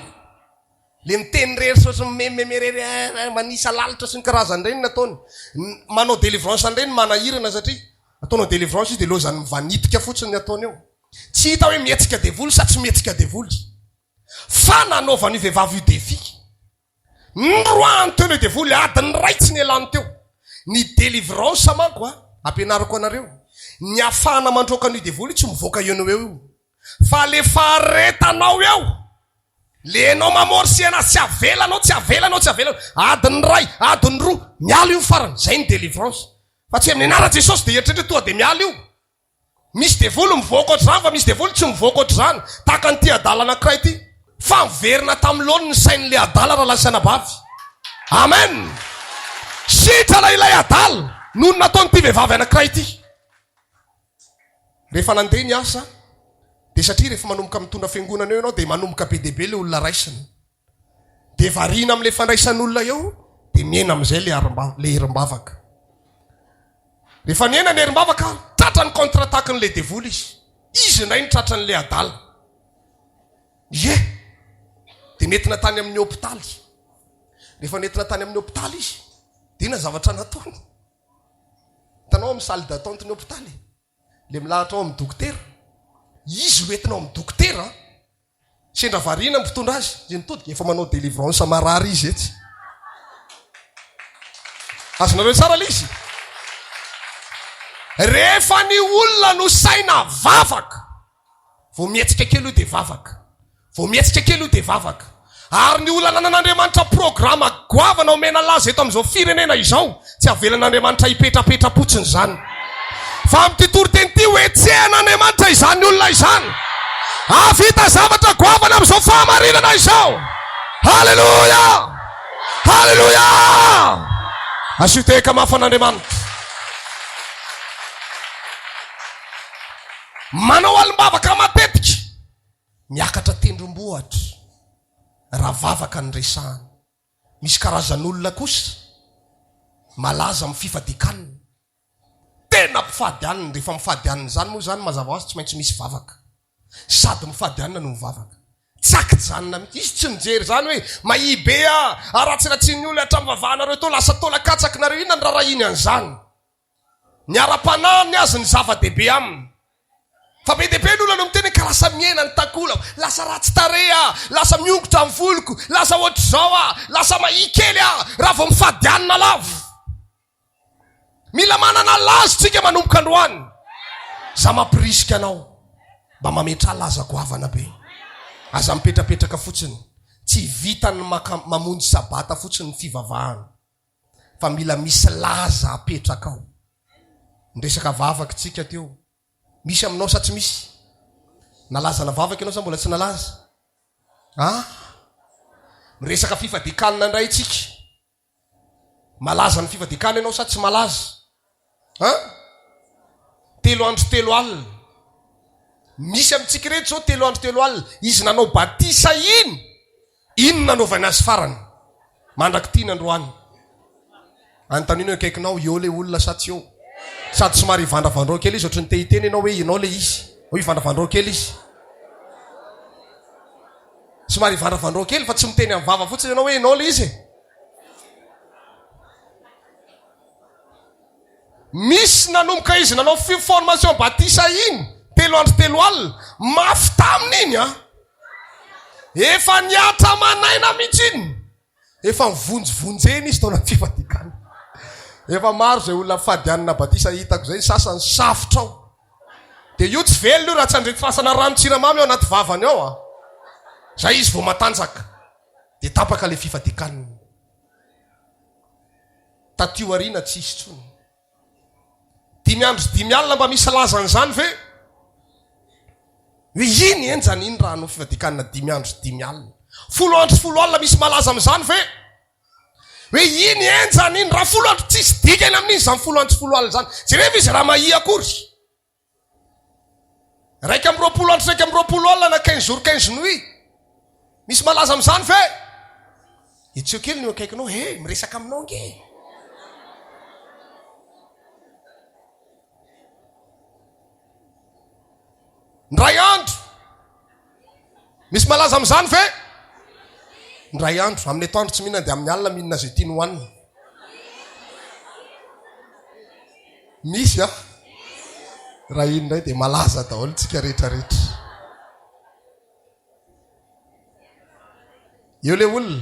Ilay miteny irery sy ohatran'ny mimememe irery eh, eh, manisa lalitra sy ny karazany ireny ny ataony. Manao délivrance an'ireny manahirana satria ataonao délivrance izy dia lozan'ny mivanitika fotsiny ny ataony eo. Tsy hita hoe mihetsika devoly sa tsy mihetsika devoly. Fa nanaovan'io vehivavy io défi. Noroahany teo ilay devoly, adiny iray tsy nialany teo. Ny délivrance manko a, ampianariko anareo, ny ahafahana mandroaka an'io devoly io tsy mivoaka eo no eo io. Fa le faharetanao eo, le enao mamorcer anazy tsy avelanao, tsy avelanao, tsy avelanao, adiny iray, adiny roa, miala io farany, zay ny délivrance. Fa tsy amin'ny anaran'i Jesosy dia eritreritra tonga dia miala io. Misy devoly mivoaka ohatr'izany fa misy devoly tsy mivoaka ohatr'izany. Tahaka an'ity adala anankiray ity. Fa miverina tamin'ny laoniny ny sain'ilay adala rahalahy sy anabavy. Amen! Sitrana ilay adala noho ny nataon'ity vehivavy anankiray ity. Rehefa nandeha ny asa, dia satria rehefa manomboka mitondra fiangonana eo ianao dia manomboka be dia be ilay olona raisina. Dia variana amin'ilay fandraisan'olona eo, dia mihena amin'izay ilay herim-bavaka. Rehefa nihena ny herim-bavaka, tratra ny contre attaque-n'ilay devoly izy. Izy indray no tratran'ilay adala. Ie! Dia nentina tany amin'ny hopitaly. Rehefa nentina tany amin'ny hopitaly izy, dia inona zavatra nataony? Hitanao amin'ny salle d'attente ny hopitaly, ilay milahatra ao amin'ny dokotera. Izy ho entina ao amin'ny dokotera. Sendra variana ny mpitondra azy, dia nitodika, efa manao délivrance marary izy etsy. Azonareo tsara ilay izy? Rehefa ny olona no saina vavaka, vao mihetsika kely io dia vavaka, vao mihetsika kely io dia vavaka. Ary ny olona ananan'Andriamanitra programa goavana omena laza eto amin'izao firenena izao, tsy avelan'Andriamanitra hipetrapetra-potsiny izany. Fa amin'ity toriteny ity, ho hetsehan'Andriamanitra izany olona izany. Hahavita zavatra goavana amin'izao fahamarinana izao. Haleloia! Haleloia! Asio tehaka mafy an'Andriamanitra. Manao alim-bavaka matetika. Miakatra tendrombohitra raha vavaka no resahana. Misy karazan'olona kosa malaza amin'ny fifadian-kanina. Tena mpifady hanina, rehefa mifady hanina izany moa izany mazava ho azy tsy maintsy misy vavaka. Sady mifady hanina no mivavaka. Tsy ankijanona mihitsy. Izy tsy mijery izany hoe mahia be aho, aratsiratsian'ny olona hatramin'ny vavahanareo tao, lasa taolan-katsaka nareo, inona no rarahiny an'izany? Ny ara-panahy ny azy ny zava-dehibe aminy. Fa be dia be ny olona no miteny hoe ka lasa mihena ny takolako, lasa ratsy tarehy aho, lasa miongotra ny voloko, lasa ohatr'izao aho, lasa mahia kely aho raha vao mifady hanina lava. Mila manana laza tsika manomboka androany. Za mampirisika anao mba mametraha laza goavana be. Aza mipetrapetraka fotsiny. Tsy vitan'ny maka mamonjy sabata fotsiny ny fivavahana fa mila misy laza apetraka ao. Niresaka vavaka tsika teo. Misy aminao sa tsy misy? Nalaza navavaka ianao sa mbola tsy nalaza? Ah! Miresaka fifadian-kanina indray tsika. Malaza ny fifadian-kanina ianao sa tsy malaza? An? Telo andro telo alina. Misy amintsika ireto izao telo andro telo alina. Izy nanao batisa iny, iny no nanaovany azy farany. Mandrak'ity ny androany. Anontanio ny eo akaikinao, eo ilay olona sa tsy eo? Sady somary ivandravandrao kely izy, ohatran'ny te hiteny ianao hoe ianao ilay izy. Hoy ivandravandrao kely izy. Somary ivandravandrao kely fa tsy miteny amin'ny vava fotsiny ianao hoe ianao ilay izy e. Misy nanomboka izy nanao formation batisa iny, telo andro telo alina, mafy taminy iny an! Efa nihatra aman'aina mihitsy iny. Efa nivonjivonjena izy tao anaty fifadian-kanina. Efa maro izay olona mifady hanina batisa hitako izay, ny sasany safotra ao. Dia io tsy velona io raha tsy andrefasana ranon-tsiramamy ao anaty vavany ao an! Izay izy vao matanjaka. Dia tapaka ilay fifadian-kanina. Taty aoriana tsy hisy intsony. Dimy andro sy dimy alina mba misy lazan'izany ve? Hoe iny henjana iny raha hanao fifadian-kanina dimy andro sy dimy alina. Folo andro sy folo alina misy malaza amin'izany ve? Hoe iny henjana iny raha folo andro tsisy dikany amin'iny izany folo andro sy folo alina izany. Jereo izy raha mahia akory. 21 andro sy 21 alina na quinze jours quinze nuits. Misy malaza amin'izany ve? Hetseo kely ny eo akaikinao, he, miresaka aminao ange. Ndray andro. Misy malaza amin'izany ve? Ndray andro, amin'ny atoandro tsy mihinana dia amin'ny alina mihinana izay tiany hohanina. Misy a! Raha iny indray dia malaza daholo tsika rehetra rehetra. Eo le olona.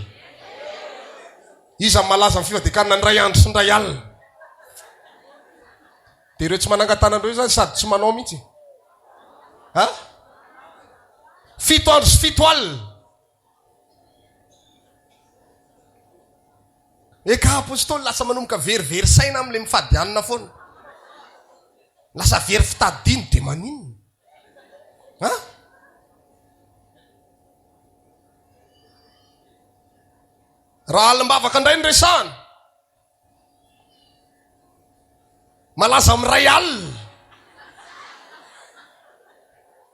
Iza no malaza amin'ny fifadian-kanina indray andro sy indray alina? Dia ireo tsy manangan-tanana ireo izany sady tsy manao mihitsy. Ha? Fito andro sy fito alina. Eka apostoly lasa manomboka verivery saina amin'ilay mifady hanina foana. Lasa very fitadidiny dia maninona? Ha? Raha alim-bavaka indray no resahana. Malaza miray alina.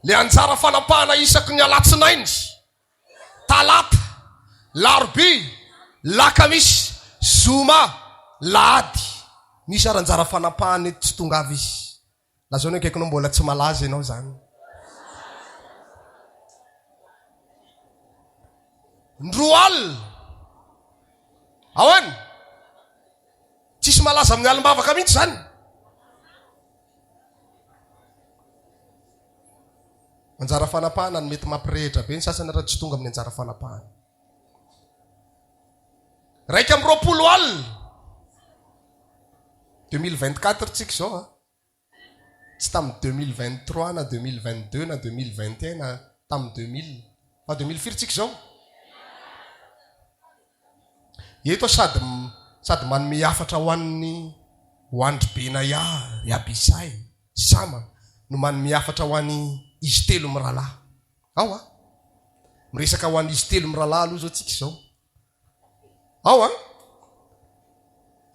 Le anjara fanapahana isaky ny alatsinainy, talata, larobia, lakamisy, zoma, lahady. Misy ary anjara fanapahana eto tsy tonga avy izy. Lazao ny akaikinao mbola tsy malaza ianao zany. Ndroa alina. Ahoana? Tsisy malaza amin'ny alim-bavaka mihitsy zany. Anjara fanapahana no mety mampirehitra be ny sasany raha tsy tonga amin'ny anjara fanapahana. 21 alina. 2024 tsika izao a. Tsy tamin'ny 2023 na 2022 na 2021 na tamin'ny 2000. Fa 2000 firy tsika izao? Eto aho sady sady manome hafatra ho an'ny ho an-dry Benaya, ry Abisay, Sama no manome hafatra ho an'i izy telo mirahalahy. Ao a! Miresaka ho an'izy telo mirahalahy aloha izao tsika izao. Ao an!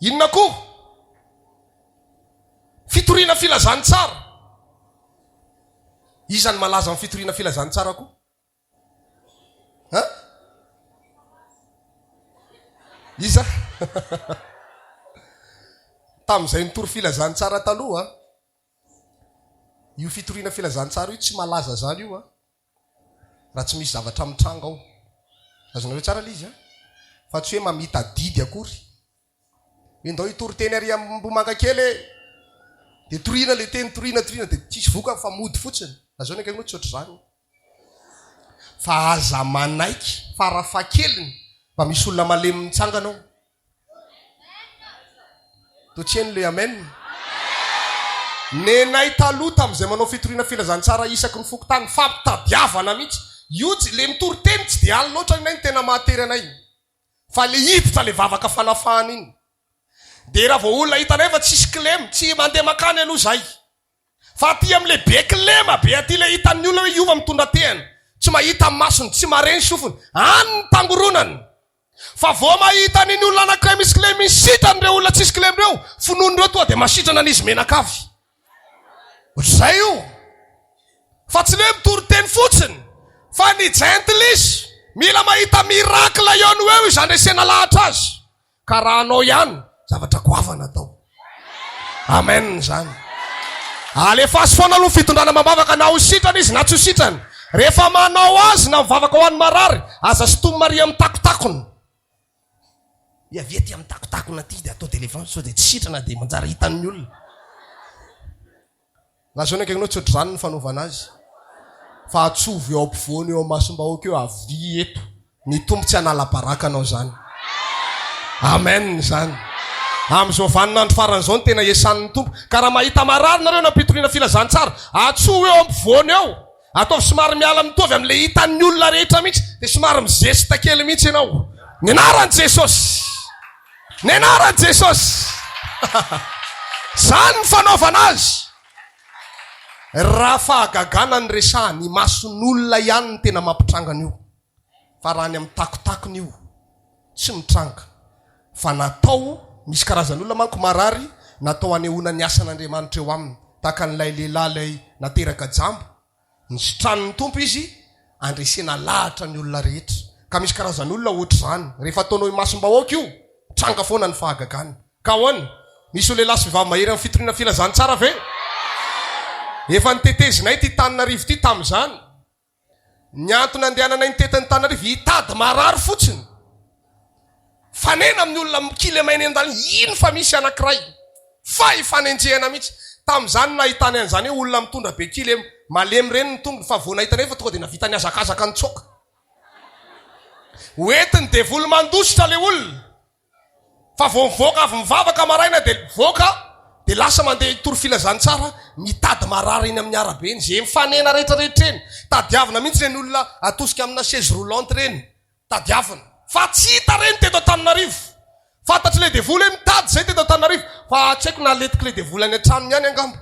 Inona koa? Fitoriana filazantsara. Iza no malaza amin'ny fitoriana filazantsara koa? An? Iza? Tamin'izay nitory filazantsara taloha, io fitoriana filazantsara io tsy malaza zany io an. Raha tsy misy zavatra mitranga ao. Azonareo tsara ilay izy an? Fa tsy hoe mamita adidy akory. Hoe ndao hitory teny ary Ambohimangakely e! Dia toriana ilay teny, toriana, toriana, dia tsisy vokany fa mody fotsiny. Lazao ny akaikinao tsy ohatr'izany. Fa aza manaiky farafahakeliny mba misy olona malemy mitsangana ao. Toa tsy heno le amen. Nenay taloha tamin'izay manao fitoriana filazantsara isaky ny fokontany fampitadiavana mihitsy. Io tsy, le mitory teny tsy dia any loatra nenay no tena mahatery anay. Fa le hiditra le vavaka fanafahana iny. Dia raha vao olona hitanay fa tsisy kilema, tsy mandeha makany aloha zahay. Fa aty amin'ilay be kilema be aty ilay hitan'ny olona hoe hiova mitondra tehana, tsy mahita ny masony, tsy mahare ny sofiny, any ny tangoronany. Fa vao mahita an'iny olona anankiray misy kilema iny sitrany ireo olona tsisy kilema ireo, finoan'ireo tonga dia masitrana an'izy menakavy. Ohatr'izay io. Fa tsy le mitory teny fotsiny fa ny jentilisa mila mahita miracle eo no eo izy handresena lahatra azy. Ka raha anao ihany, zavatra goavana atao. Amen izany. Alefaso foana aloha ny fitondrana amam-bavaka na ho sitrana izy na tsy ho sitrana. Rehefa manao azy na mivavaka ho an'ny marary, aza sintomy Maria mitakotakona. Hiavia aty amin'ny takotakona aty dia atao délivrance sao dia tsy sitrana dia manjary hitan'ny olona. Lazao ny akaikinao tsy ohatr'izany ny fanaovana azy fa atsovy eo ampovoany eo amasom-bahoaka eo avia eto ny Tompo tsy hanala baraka anao izany. Amen izany. Amin'izao vaninandro farany izao no tena iasan'ny Tompo. Ka raha mahita marary nareo na mpitoriana filazantsara, atsoy eo ampovoany eo. Ataovy somary miala mitovy amin'ilay hitan'ny olona rehetra mihitsy dia somary mizesta kely mihitsy ianao. Ny anaran'i Jesosy! Ny anaran'i Jesosy! Izany ny fanaovana azy. Raha fahagagana ny resahana, imason'olona ihany no tena mampitranga an'io. Fa raha any amin'ny takotakony io, tsy mitranga. Fa natao, misy karazan'olona manko marary, natao hanehoana ny asan'Andriamanitra eo aminy. Tahaka an'ilay lehilahy ilay nateraka jamba, nositranin'ny Tompo izy, handresena lahatra ny olona rehetra. Ka misy karazan'olona ohatr'izany, rehefa ataonao imasom-bahoaka io, mitranga foana ny fahagagana. Ka ahoana? Misy ho lehilahy sy vehivavy mahery amin'ny fitoriana filazantsara ve? Efa notetezinay ity Taninarivo ity tamin'izany. Ny antony andehananay nitety Antananarivo hitady marary fotsiny. Fanena amin'ny olona mikilemaina eny an-dalana, iny fa misy anankiray. Fa ifanenjehana mihitsy. Tamin'izany no nahitany an'izany hoe olona mitondra be kile malemy ireny ny tongony fa vao nahita nefa tonga dia navita nihazakazaka nitsoaka. Hoentin'ny devoly mandositra ilay olona. Fa vao mivoaka avy mivavaka maraina dia mivoaka dia lasa mandeha hitory filazantsara mitady marary eny amin'ny arabe eny, izay mifanena rehetra rehetra eny. Tadiavina mihitsy ireny olona atosika amina chaise roulante ireny. Tadiavina. Fa tsy hita ireny teto Antananarivo. Fantatr'ilay devoly hoe mitady izay teto Antananarivo. Fa tsy haiko na aletik'ilay devoly any an-tranony any angamba.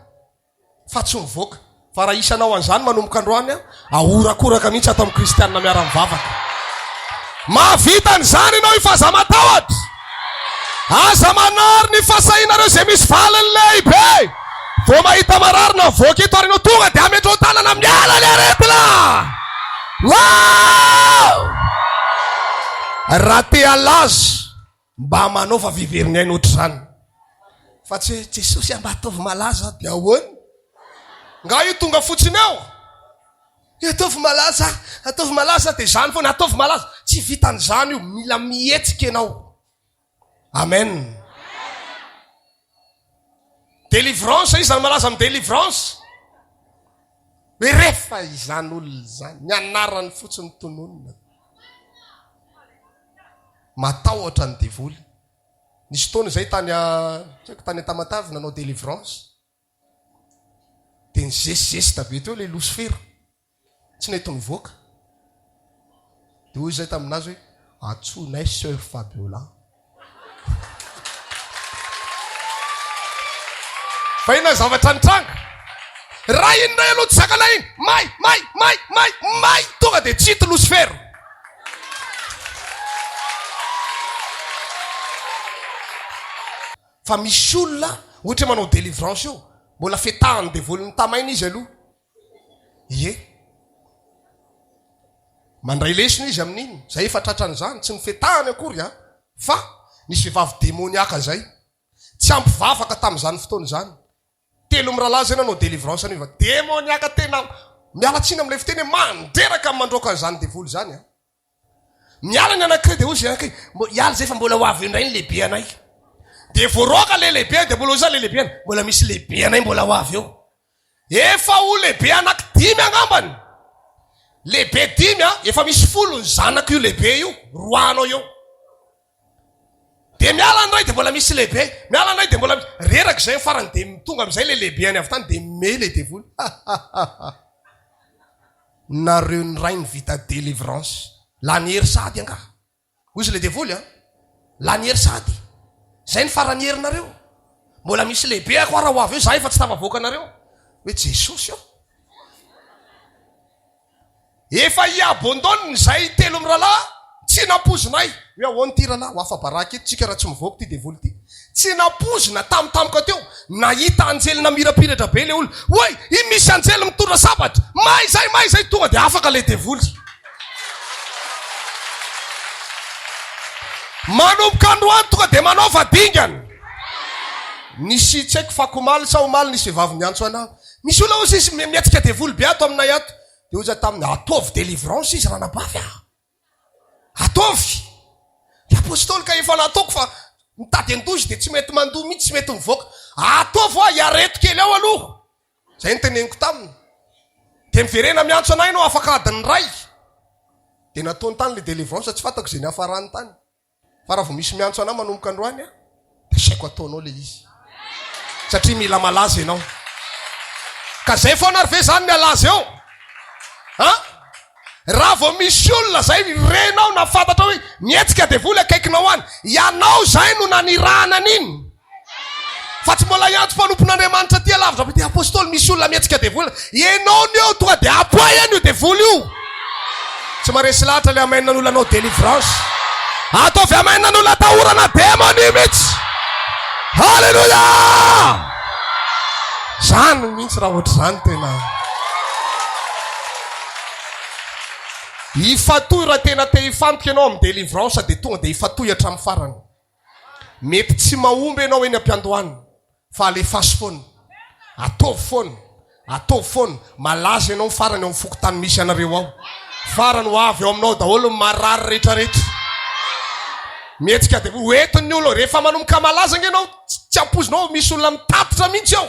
fa tsy mivoaka. Fa raha hisy hanao an'izany manomboka androany, ahorakoraka mihitsy ato amin'ny kristianina miara-mivavaka. Mahavita an'izany ianao io fa aza matahotra. Aza manary ny fahasahianareo izay misy valiny lehibe. Vao mahita marary na mivoaka eto ary ianao tonga dia ametrao tanana miala ny aretina. Wow! Raha te halaza Mba manaova viverin'ny aina ohatr'izany fa tsy hoe Jesosy mba ataovy malaza dia ahoana? Nga io tonga fotsiny eo? Ataovy malaza, ataovy malaza dia izany foana, ataovy malaza. Tsy vitan'izany io, mila mihetsika ianao. Amen. Délivrance, iza no malaza amin'ny délivrance? Hoe refa izany olona izany, ny anarany fotsiny tononina. Matahotra ny devoly. Nisy fotoana izay tany tsy haiko tany Tamatave nanao délivrance. Dia nizesizesta be teo ilay losifera. Tsy nety nivoaka. Dia hoy izay taminazy hoe antsoinay Sœur Fabiola. Fa inona ny zavatra nitranga? Raha iny indray aloha tsy zakanay iny, may, may, may, may, may, tonga dia tsy hita Losifera. Fa misy olona ohatra hoe manao délivrance io, mbola fetahan'ny devoly mitamaina izy aloha. Ie. Mandray lesona izy amin'iny. Zay efa tratran'izany, tsy nifetahany akory an, fa nisy vehivavy demoniaka zay. Tsy ampy vavaka tamin'izany fotoana izany. Telo mirahalahy zay nanao délivrance an'io fa demoniaka tena, miala tsiny amin'ilay fiteny hoe mandreraka ny mandroaka an'izany devoly izany an. Miala ny anankiray dia hoy izay anankiray, mbo hiala izay fa mbola ho avy eo indray ny lehibe anay. Dia voaroaka ilay lehibe dia mbola hoy izany ilay lehibe, mbola misy lehibe anay mbola ho avy eo. Efa ho lehibe anaky dimy angambany. Lehibe dimy a, efa misy folo ny zanak'io lehibe io, roahanao eo. Dia miala ny ray dia mbola misy lehibe, miala ny ray dia mbola misy, reraka izay ny farany dia tonga amin'izay ilay lehibe any avy tany dia mimehy ilay devoly. Ha ha ha ha. Nareo ny ray ny vita délivrance. Lany hery sahady angaha. Hoy izy ilay devoly an! Lany hery sahady. Izay ny faran'ny herinareo. Mbola misy lehibe ako ara ho avy eo, izaho efa tsy tafavoaka anareo. Hoe Jesosy ô! Efa i abandonne izay telo mirahalahy, tsy nampoizinay. Hoe ahoana ity rahalahy, ho afa-baraka eto tsika raha tsy mivoaka ity devoly ity. Tsy nampoizina tampotampoka teo, nahita anjely namirapiratra be ilay olona. Oay! Iny misy anjely mitondra sabatra! May izay, may izay! Tonga dia afaka ilay devoly. Manomboka androany tonga dia manaova dingana. Nisy tsy haiko fako omaly sa omaly nisy vehivavy niantso anah. Misy olona hozy izy mihetsika devoly be ato aminay ato. Dia hoy za taminy, ataovy délivrance izy ranabavy ah. Ataovy! Ny apostoly ka efa nataoko fa mitady handoa izy dia tsy mety mandoa mihitsy, tsy mety mivoaka. Ataovy hoa, iareto kely ao aloha. Izay no teneniko taminy. Dia miverena miantso anay ianao afaka adiny iray. Dia nataony tany ilay délivrance, tsy fantako izay niafarany tany. Fa raha vao misy miantso anah manomboka androany aho dia asaiko ataonao ilay izy. Satria mila malaza ianao. Ka zay foana ary ve zany ny halaza eo? An? Raha vao misy olona zay renao na fantatrao hoe mihetsika devoly akaikinao any, ianao zay no nanirahana an'iny. Fa tsy mbola hiantso mpanompon'Andriamanitra aty alavitra be dia apostoly misy olona mihetsika devoly. Ianao ny eo tonga dia apoay any io devoly io. Tsy maresy lahatra le amen n'olona anao délivrance. Ataovy amen n'olona atahorana demony io mihitsy. Alléluia! Zany mihitsy raha ohatr'izany tena. Ifatoy raha tena te hifantoka ianao amin'ny délivrance dia tonga dia ifatoy hatramin'ny farany. Mety tsy mahomby ianao eny am-piandohana fa alefaso foana. Ataovy foana. Ataovy foana. Malaza ianao farany ao amin'ny fokontany misy anareo ao. Farany ho avy ao aminao daholo ny marary rehetrarehetra. Mihetsika dia ho entin'ny olona. Rehefa manomboka malaza ange ianao, tsy ampoizinao misy olona mitatitra mihitsy ao.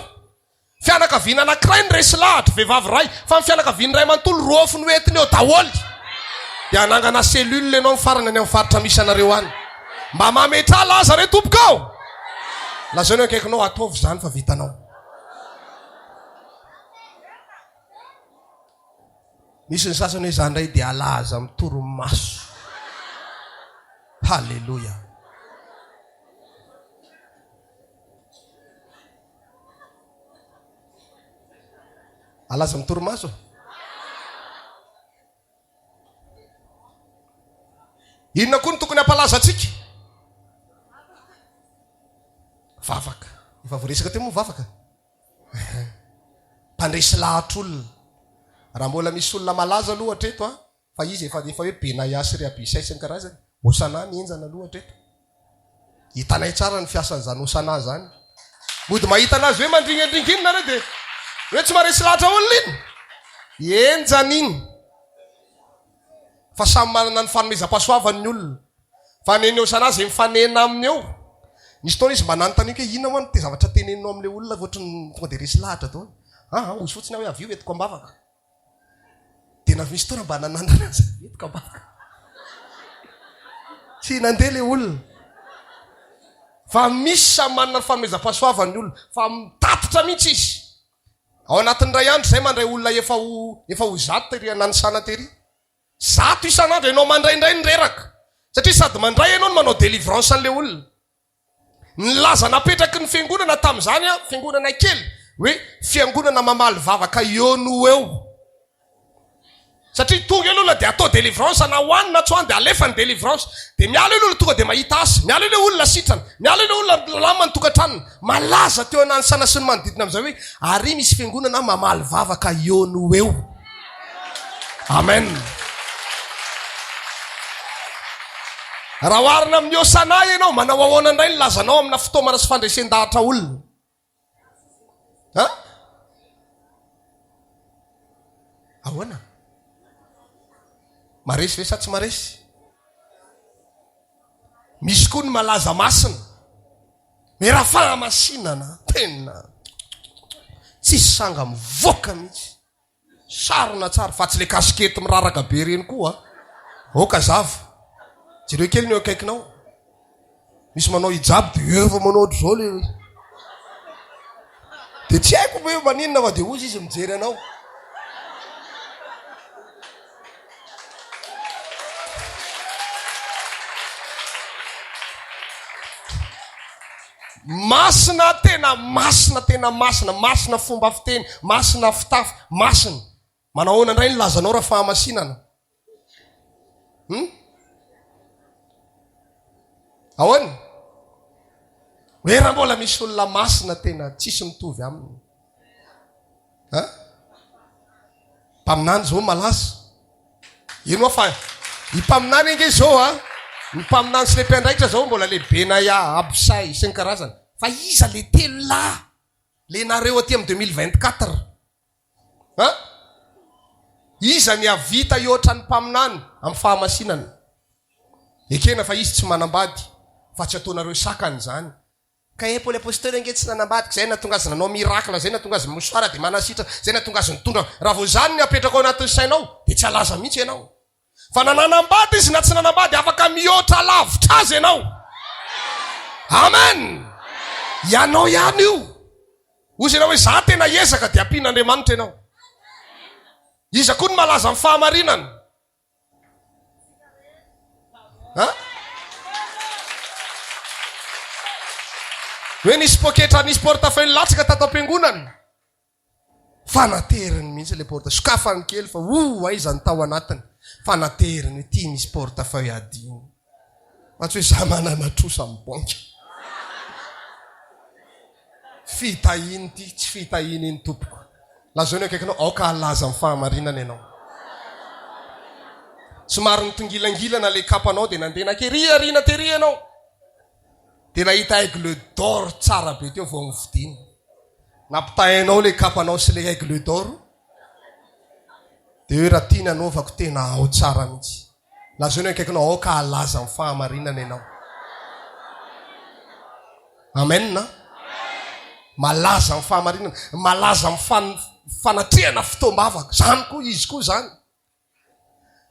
Fianakaviana anankiray no resy lahatra, vehivavy iray, fa ny fianakaviany iray manontolo rofy no entiny eo daholo. Dia hanangana cellule ianao ny farany any amin'ny faritra misy anareo any. Mba mametraha laza re tompoko ô! Lazao ny akaikinao, ataovy izany fa vitanao. Misy ny sasany hoe za indray dia halaza amin'ny torimaso. Haleloia. Alaza amin'ny torimaso? Inona koa no tokony hampalaza antsika? Vavaka. Efa voaresaka teo moa vavaka. Mpandresy lahatr'olona. Raha mbola misy olona malaza aloha hatreto a, Fa izy efa efa hoe Benaia sy ry Abisay sy ny karazany. Hosana ny henjana aloha hatreto. Hitanay tsara ny fiasan'izany Hosana izany. Mody mahita anazy hoe mandringandringa iny nareo dia hoe tsy maharesy lahatra olona iny. Henjana iny. Fa samy manana ny fanomezam-pahasoavany ny olona. Fa ny an'i Hosana izay mifanena aminy eo. Nisy fotoana izy mba nanontaniako hoe inona moa no zavatra teneninao amin'ilay olona ohatry ny tonga dia resy lahatra daholo. Aa, hozy fotsiny aho hoe avy io entiko am-bavaka. Dia na misy fotoana mba nanandrana azy eto ka mba tsy nandeha le olona. Fa misy samy manana ny fanomezam-pahasoavany ny olona fa mitatitra mihitsy izy. Ao anatin'ny iray andro izay mandray olona efa ho efa ho zato tery Nanisana tery. Zato isan'andro ianao mandray indray ny reraka. Satria sady mandray ianao no manao délivrance an'ilay olona. Ny laza napetraky ny fiangonana tamin'izany, fiangonana kely, hoe fiangonana mamaly vavaka eo no ho eo. Satria tonga eo ny olona dia atao délivrance na ho any na tsy ho any dia alefa ny délivrance. Dia miala eo ny olona tonga dia mahita asa, miala eo ilay olona sitrana, miala eo ilay olona milamina ny tokantranony. Malaza teo Ananisana sy ny manodidina amin'izay hoe ary misy fiangonana mamaly vavaka eo no ho eo. Amen. Raha oharina amin'ny Hosana ianao, manao ahoana indray ny lazanao amina fitaomana sy fandresen-dahatra olona? Ha? Ahoana? Maresy ve sa tsy maresy? Misy koa ny malaza masina. Mera fahamasinana, tena. Tsisy sanga mivoaka mihitsy. Sarona tsara fa tsy le kasikety miraraka be ireny koa a. Aoka zava. Jereo kely ny eo akaikinao. Misy manao hijab dia efa manao ohatr'izao le. Dia tsy haiko hoe maninona fa dia hozy izy mijery anao. Masina tena masina tena masina, masina fomba fiteny, masina fitafy, masina. Manao ahoana indray ny lazanao raha fahamasinana? Hum? Ahoana? Hoe raha mbola misy olona masina tena tsisy mitovy aminy. Hein? Mpaminany zao malaza. Ino fa i mpaminany ange zao a, ny mpaminany sy le mpiandraikitra zao mbola le Benaya, Abisay sy ny karazany. Fa iza le telolahy le nareo aty amin'ny 2024? Hein? Iza ny havita hihoatra ny mpaminany amin'ny fahamasinana? Ekena fa izy tsy manambady fa tsy ataonareo sakana izany. Ka e Paoly Apostoly ange tsy nanambady ka zay nahatonga azy nanao miracle, zay nahatonga azy mouchoir dia manasitrana, zay nahatonga azy nitondra, raha vao izany ny apetraka ao anatin'ny sainao dia tsy halaza mihitsy ianao. Fa na nanambady izy na tsy nanambady afaka mihoatra lavitra azy ianao. Amen! Ianao ihany io. Hoy ianao hoe za tena hiezaka dia ampian'Andriamanitra ianao. Iza koa no malaza amin'ny fahamarinana? An? Hoe nisy poketra nisy portefeuille latsaka tato am-piangonana. Fa nateriny mihitsy ilay porte, sokafany kely fa oh aiza ny tao anatiny. Fa nateriny hoe ity misy portefeuille adino. Fa tsy hoe za manana trosa amin'ny banky. Fitahiana ity, tsy fitahiana iny tompoko. Lazao ny akaikinao, aoka halaza amin'ny fahamarinana ianao. Somary nitongilangilana ilay kapanao dia nandeha nakery aoriana tery ianao. Dia nahita aigle d'or tsara be teo vao novidiana. Nampitahainao ilay kapanao sy ilay aigle d'or. Dia hoe raha tiany hanaovako tena ao tsara mihitsy. Lazao ny akaikinao, aoka halaza amin'ny fahamarinana ianao. Amen. Malaza amin'ny fahamarinana, malaza amin'ny fanatrehana fotoam-bavaka. Izany koa izy koa izany.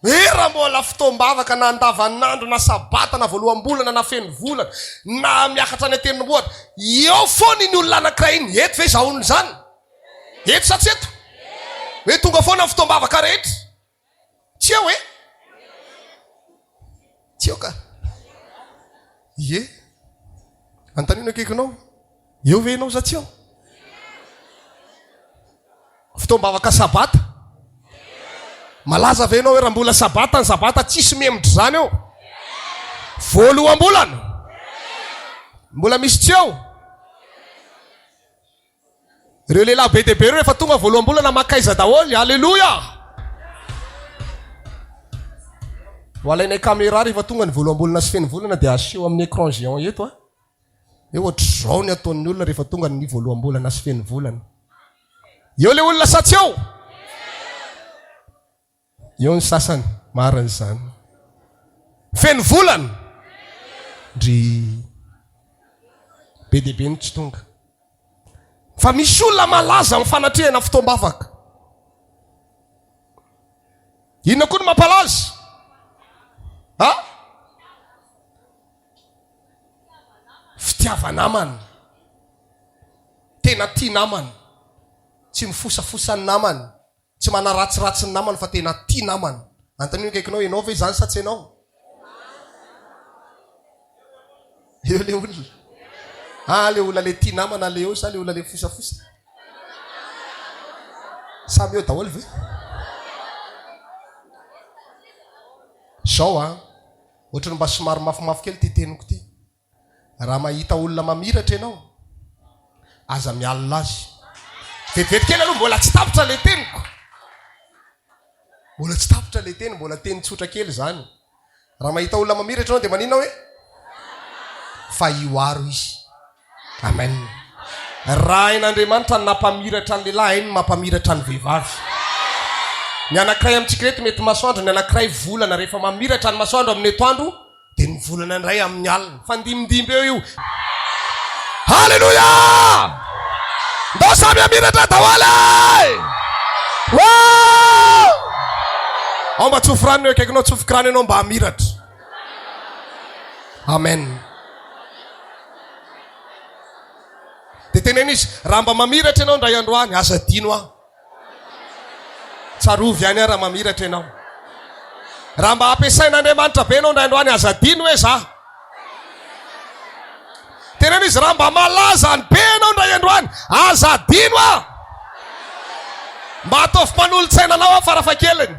Hoe raha mbola fotoam-bavaka na andavanandro na sabata na voaloham-bolana na feno volana na miakatra any an-tendrombohitra, eo foana iny olona anankiray iny. Eto ve izaho olona izany? Eto sa tsy eto? Hoe tonga foana ny fotoam-bavaka rehetra. Tsy eo e? Tsy eo ka. Ie. Anontanio ny akaikinao. Eo ve ianao sa tsy eo? Fotoam-bavaka sabata. Malaza ve ianao hoe raha mbola sabata ny sabata tsisy mihemotra izany eo? Voaloham-bolana. Mbola misy tsy eo? Ireo lehilahy be dia be ireo efa tonga voaloham-bolana mankaiza daholo? Aleloia! Ho alainay caméra rehefa tonga ny voaloham-bolana sy feno volana dia aseho amin'ny écran géant eto a. Eo ohatr'izao ny ataon'ny olona rehefa tonga ny voaloham-bolana sy feno volana. Eo le olona sa tsy eo? Eo ny sasany, marina izany. Feno volana! Ndrii. Be dia be no tsy tonga. Fa misy olona malaza amin'ny fanatrehana fotoam-bavaka. Inona koa no mampalaza? Ha? Fitiava-namana. Tena tia namana. Tsy mifosafosa ny namany. Tsy manaratsiratsy ny namany fa tena tia namana. Anontanio ny akaikinao, ianao ve izany sa tsy ianao? Eo le olona. Ah, le olona le tia namana le eo sa le olona le fosafosa? Samy eo daholo ve? Zao an, ohatran'ny mba somary mafimafy kely ity teniko ity. Raha mahita olona mamiratra ianao, aza mialona azy. Vetivety kely aloha, mbola tsy tapitra ilay teniko. Mbola tsy tapitra ilay teny, mbola teny tsotra kely izany. Raha mahita olona mamiratra ianao dia maninona hoe? Fa hioaro izy. Amen. Raha hain'Andriamanitra ny nampamiratra ny lehilahy, hainy ny mampamiratra ny vehivavy. Ny anankiray amintsika ireto mety masoandro, ny anankiray volana. Rehefa mamiratra ny masoandro amin'ny atoandro, Dia ny volana indray amin'ny alina. Mifandimbindimby eo io. Haleloia! Ndao samy hamiratra daholo e! Woo! Ao mba tsofy rano eo akaikinao, tsofiko rano ianao mba hamiratra. Amen. Dia teneno izy, raha mba mamiratra ianao indray andro any, aza adino aho. Tsarovy ihany aho raha mamiratra ianao. Raha mba ampiasain'Andriamanitra be ianao indray andro any, aza adino hoe za. Teneno izy, raha mba malaza any be ianao indray andro any, aza adino aho. Mba ataovy mpanolotsaina anao aho farafahakeliny.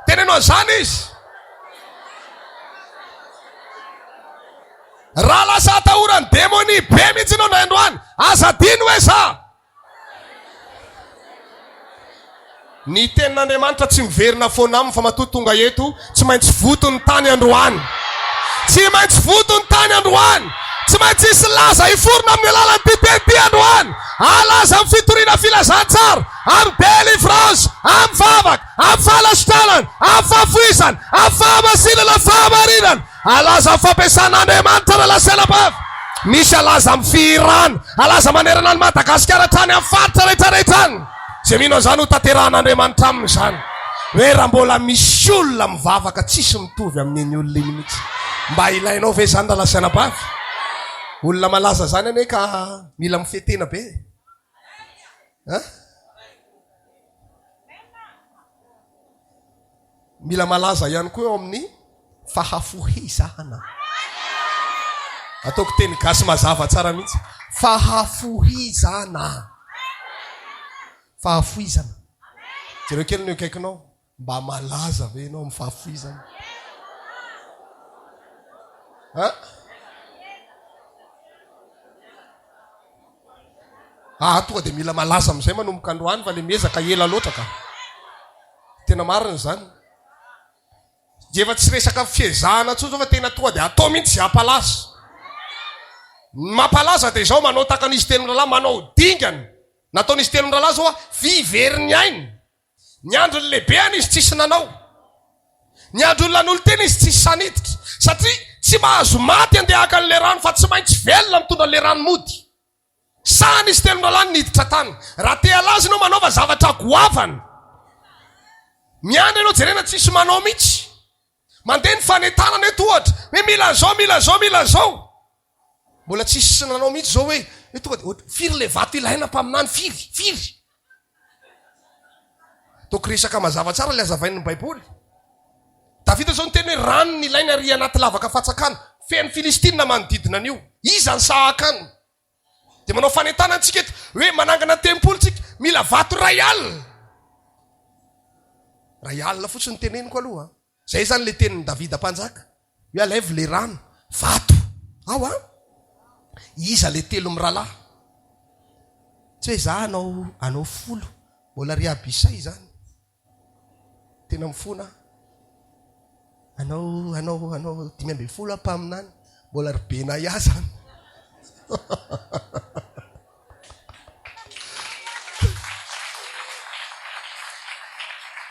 Teneno an'izany izy. Raha lasa atahoran'ny demonia be mihitsy ianao indray andro any, aza adino hoe za. Ny tenin'Andriamanitra tsy miverina foana aminy fa matoa tonga eto, tsy maintsy voto ny tany androany. Tsy maintsy voto ny tany androany. Tsy maintsy hisy laza hiforona amin'ny alalan'ity teny ity androany. Halaza amin'ny fitoriana filazantsara, amin'ny délivrance, amin'ny vavaka, amin'ny fanasitranana, amin'ny fahafoizana, amin'ny fahamasinana, fahamarinana. Halaza amin'ny fampiasan'Andriamanitra rahalahy sy anabavy. Misy halaza amin'ny fihirana, halaza manerana an'i Madagasikara hatrany amin'ny faritra rehetra rehetra any. Izay mino an'izany ho tanterahan'Andriamanitra aminy izany. Hoe raha mbola misy olona mivavaka tsisy mitovy amin'iny olona iny mihitsy. Mba ilainao ve izany rahalahy sy anabavy? Olona malaza izany anie ka mila mifehy tena be e. Hein? Mila malaza ihany koa eo amin'ny fahafohizana. Ataoko teny gasy mazava tsara mihitsy. Fahafohizana. Fahafohizana. Jereo kely ny eo akaikinao. Mba malaza ve ianao amin'ny fahafohizana? Hein? Ah, tonga dia mila malaza amin'izay manomboka androany fa le miezaka ela loatra ka. Tena marina izany. Dia efa tsy resaka fiezahana intsony zao fa tena tonga dia atao mihitsy izay hampalaza. Ny mampalaza dia izao manao tahaka an'izy telo mirahalahy, manao dingana. Nataon'izy telo mirahalahy zao vy very ny ainy. Niandry ny lehibeany izy tsisy nanao. Niandry olona hanolo-tena izy tsisy sahy niditra. Satria tsy mahazo maty andeha haka an'ilay rano fa tsy maintsy velona mitondra an'ilay rano mody. Sahy nisy telo mirahalahy niditra tany. Raha te halaza ianao manaova zavatra goavana. Miandry ianao jerena tsisy manao mihitsy. Mandeha ny fanentanana eto ohatra hoe mila an'izao, mila an'izao, mila an'izao. Mbola tsisy nanao mihitsy izao hoe hoe tonga dia ohatra firy ilay vato ilaina mpaminany firy? Firy? Ataoko resaka mazava tsara ilay hazavain'ny Baiboly. Davida izao niteny hoe rano ny ilainy ary anaty lavaka fatsakana. Feno Filistina manodidina an'io. Iza ny sahakany? Dia manao fanentanana antsika eto hoe manangana tempoly tsika, mila vato iray alina. Iray alina fotsiny teneniko aloha. Zay izany le tenin'i Davida mpanjaka hoe alaivo le rano, vato ao an! Iza le telo mirahalahy? Tsy hoe za hanao anao folo, mbola ry Abisay izany. Tena mifona aho. Anao anao anao 15 aho mpaminany, mbola ry Benaia zany.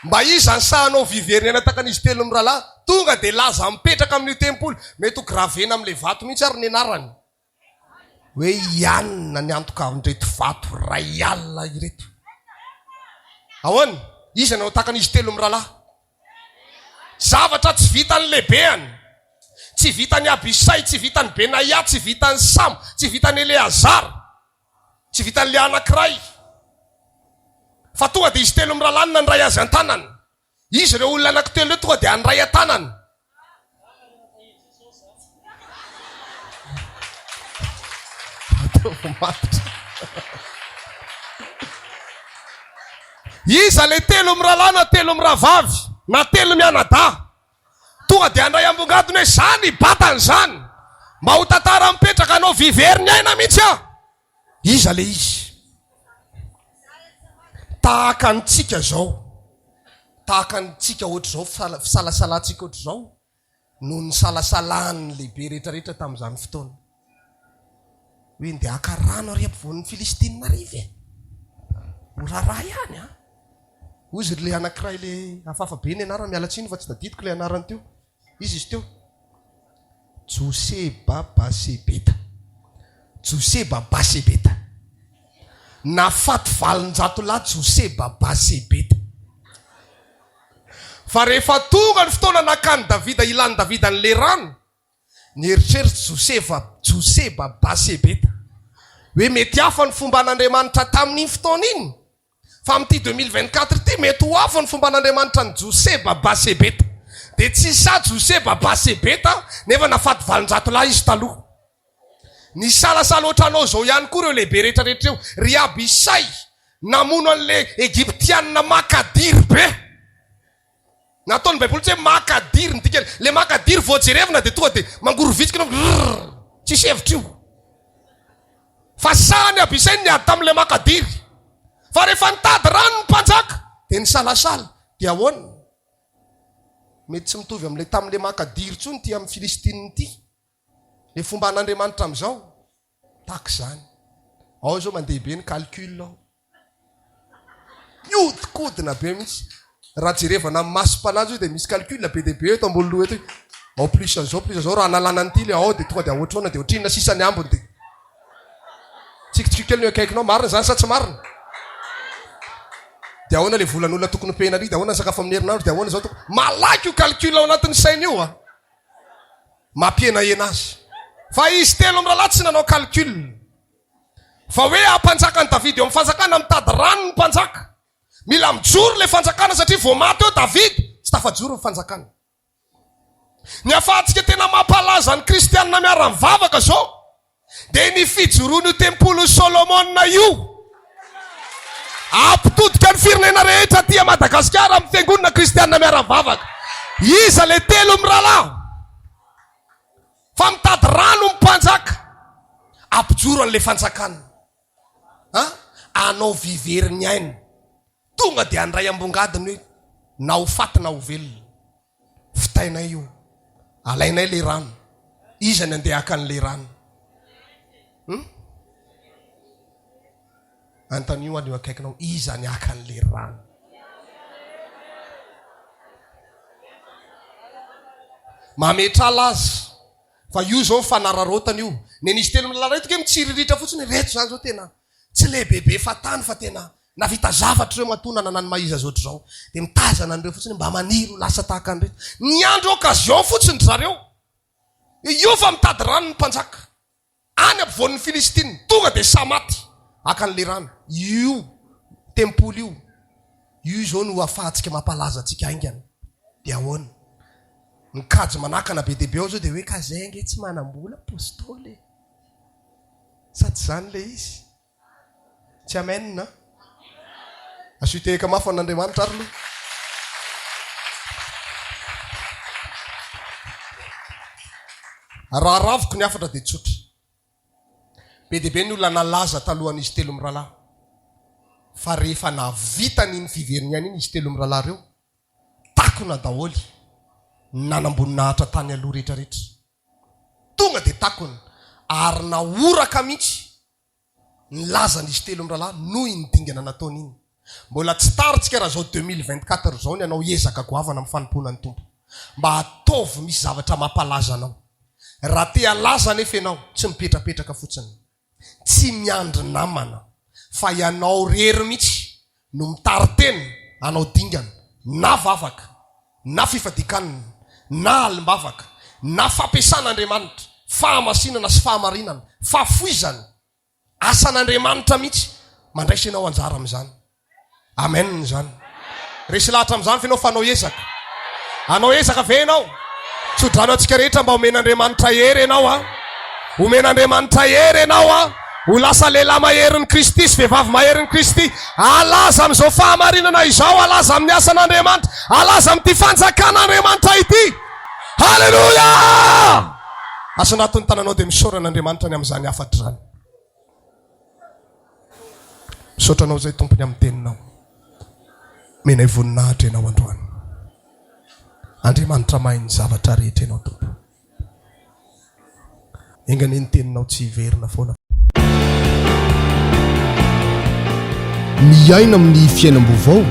Mba iza ny sahanao viverina takan'izy telo mirahalahy? Tonga dia laza mipetraka amin'io tempoly. Mety ho gravena amin'ilay vato mihitsy ary ny anarany. Hoe ianona ny antoka amin'ireto vato 1000 ireto. Ahoana? Iza no takan'izy telo mirahalahy? Zavatra tsy vitan'ny lehibeany, tsy vitan'i Abisay, tsy vitan'i Benaia, tsy vitan'i Sama, tsy vitan'i Eleazara, tsy vitan'ilay anankiray, fa tonga dia izy telo mirahalahy no nandray azy an-tanana. Izy ireo olona anankitelo ireo tonga dia handray an-tanana. Ataovy matotra. Iza le telo mirahalahy na telo mirahavavy na telo mianadahy? Tonga dia handray ambongadiny hoe za nibata an'izany. Mba ho tantara mipetraka anao vy very ny aina mihitsy aho. Iza le izy? Tahaka antsika zao. Tahaka antsika ohatr'izao fisalasalantsika ohatr'izao no nisalasalan'ny lehibe rehetrarehetra tamin'izany fotoana. Hoe ndeha haka rano ary ampovoan'ny Filistinina arivo e. Ho raharaha ihany an. Hoy izy ry anankiray le hafahafa be ny anarany, miala tsiny fa tsy tadidiko ilay anarany teo. Iza izy teo? Joseba Basebeta. Joseba Basebeta. Nahafaty 800 lahy Joseba Basebeta. Fa rehefa tonga ny fotoana nakan'i Davida hilan'i Davida an'ilay rano, nieritreritra Joseva, Joseba Basebeta, hoe mety hafa ny fomban'Andriamanitra tamin'iny fotoana iny, fa amin'ity 2024 ity mety ho hafa ny fomban'Andriamanitra an'i Joseba Basebeta. Dia tsy sahy Joseba Basebeta nefa nahafaty 800 lahy izy taloha. Nisalasala ohatranao izao ihany koa ireo lehibe rehetra rehetra ireo. Ry Abisay namono an'ilay Egyptiana makadiry be. Nataon'ny Baiboly tsy hoe makadiry ny dikany. Ilay makadiry vao jerevina dia tonga dia mangorovitsika ianao, rrrr, tsisy hevitra io. Fa sahy ny Abisay ny niady tamin'ilay makadiry. Fa rehefa nitady rano ny mpanjaka dia nisalasala. Dia ahoana? Mety tsy mitovy amin'ilay tamin'ilay makadiry intsony ity amin'ny Filistinina ity. Le fomba an'Andriamanitra amizao tahaka izany. Ao zao mandeha be ny calcul ao. Miodikodina be mihitsy. Raha jerevana amin'ny masom-panahy zao dia misy calcul be dia be eto ambony loha eto. Ao plus an'izao plus an'izao raha analana an'ity le ao dia tonga dia ohatrona dia ohatrinona sisa ny ambiny dia tsikitsiky kely ny eo akaikinao. Marina izany sa tsy marina? Dia ahoana le volan'olona tokony ho pehina ary dia ahoana ny sakafo amin'ny herinandro dia ahoana izao tokony malaky io calcul ao anatin'ny saina io a. Mampihenahena azy. Fa izy telo mirahalahy tsy nanao calcul. Fa hoe hampanjaka an'i Davida eo amin'ny fanjakana, mitady rano ny mpanjaka. Mila mijoro ilay fanjakana satria vao maty eo Davida, tsy tafajoro ny fanjakana. Ny ahafahantsika tena mampalaza ny kristianina miara-mivavaka izao Dia ny fijoroan'io tempolin'i Solomona io hampitodika ny firenena rehetra aty Madagasikara amin'ny fiangonana kristianina miara-mivavaka. Iza ilay telo mirahalahy fa mitady rano ny mpanjaka hampijoro an'ilay fanjakana? An? Hanao vy very ny aina. Tonga dia handray ambongadiny hoe na ho faty na ho velona. Vitainay io. Alainay le rano. Iza ny andeha haka an'le rano? Hum? Antanio any eo akaikinao, iza ny haka an'le rano? Mametrala azy. Fa io zao fanararaotana io. Nen'izy telo mirahalahy reto ke mitsiriritra fotsiny, reto zany zao tena tsy lehibebe fahatany fa tena Navita zavatra ireo matoa nanana ny maha izy azy ohatr'izao. Dia mitazana an'ireo fotsiny mba maniry ho lasa tahaka an'ireto. Niandry occasion fotsiny ry zareo. Io fa mitady rano ny mpanjaka. Any ampovoan'ny Filistina. Tonga dia sahy maty haka an'ilay rano. Io tempoly io, io izao no ahafahantsika mampalaza antsika haingana. Dia ahoana? Ny kajy manakana be dia be ao izao dia hoe ka izay ange tsy manam-bola apostoly e. Sa tsy izany ilay izy? Tsy amen a! Asio tehaka mafy an'Andriamanitra ary aloha. Raha raviko ny hafatra dia tsotra. Be dia be ny olona nalaza talohan'izy telo mirahalahy. Fa rehefa nahavita an'iny fiveriniana iny izy telo mirahalahy ireo, takona daholo ny nanam-boninahitra tany aloha rehetrarehetra. Tonga dia takona ary nahoraka mihitsy Nilaza izy telo mirahalahy noho iny dingana nataony iny. Mbola tsy tara tsika raha izao 2024 izao ny hanao ezaka goavana amin'ny fanompoana ny Tompo. Mba ataovy misy zavatra mampalaza anao. Raha te halaza anefa ianao, tsy mipetrapetraka fotsiny. Tsy miandry namana fa ianao rery mihitsy no mitari-tena hanao dingana na vavaka na fifadian-kanina na alim-bavaka na fampiasana Andriamanitra, fahamasinana sy fahamarinana, fahafoizana, asan'Andriamanitra mihitsy, mandraisa ianao anjara amin'izany. Amen izany. Resy lahatra amin'izany ve ianao fa hanao ezaka? Hanao ezaka ve ianao? Tsodrano antsika rehetra mba omen'Andriamanitra hery ianao a. Omen'Andriamanitra hery ianao a. Ho lasa lehilahy maherin'i Kristy sy vehivavy maherin'i Kristy. Halaza amin'izao fahamarinana izao, halaza amin'ny asan'Andriamanitra, halaza amin'ity fanjakan'Andriamanitra ity. Haleloia! Asandrato ny tananao dia misaora an'Andriamanitra ny amin'izany hafatra izany. Misaotra anao izay Tompo ny amin'ny teninao. Omenay voninahitra ianao androany. Andriamanitra mahay ny zavatra rehetra ianao Tompo. Enga anie ny teninao tsy hiverina foana. Miaina amin'ny fiainam-baovao,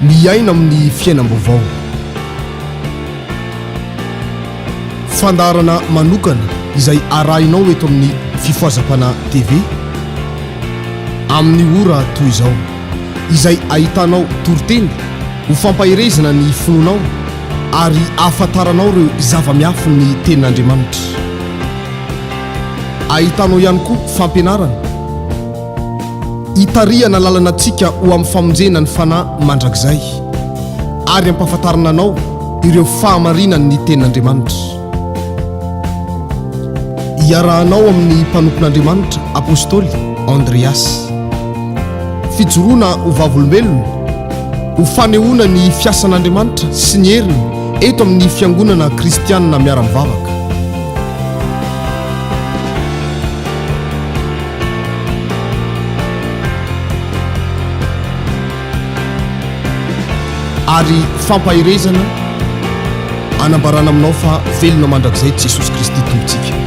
miaina amin'ny fiainam-baovao. Fandaharana manokana izay arahinao eto amin'ny Fifohazam-panahy TV. Amin'ny ora toy izao, izay ahitanao toriteny ho fampaherezana ny finoanao ary ahafantaranao ireo zava-miafin'ny Tenin'Andriamanitra. Ahitanao ihany koa fampianarana hitarihana lalana antsika ho amin'ny famonjena ny fanahy mandrakizay ary hampahafantarana anao ireo fahamarinan'ny Tenin'Andriamanitra. Iarahanao amin'ny mpanompon'Andriamanitra Apostoly Andreas. Fijoroana ho vavolombelona, ho fanehoana ny fiasan'Andriamanitra sy ny heriny eto amin'ny Fiangonana Kristianina Miara-mivavaka. Ary fampaherezana anambarana aminao fa velona mandrakizay Jesosy Kristy Tompontsika.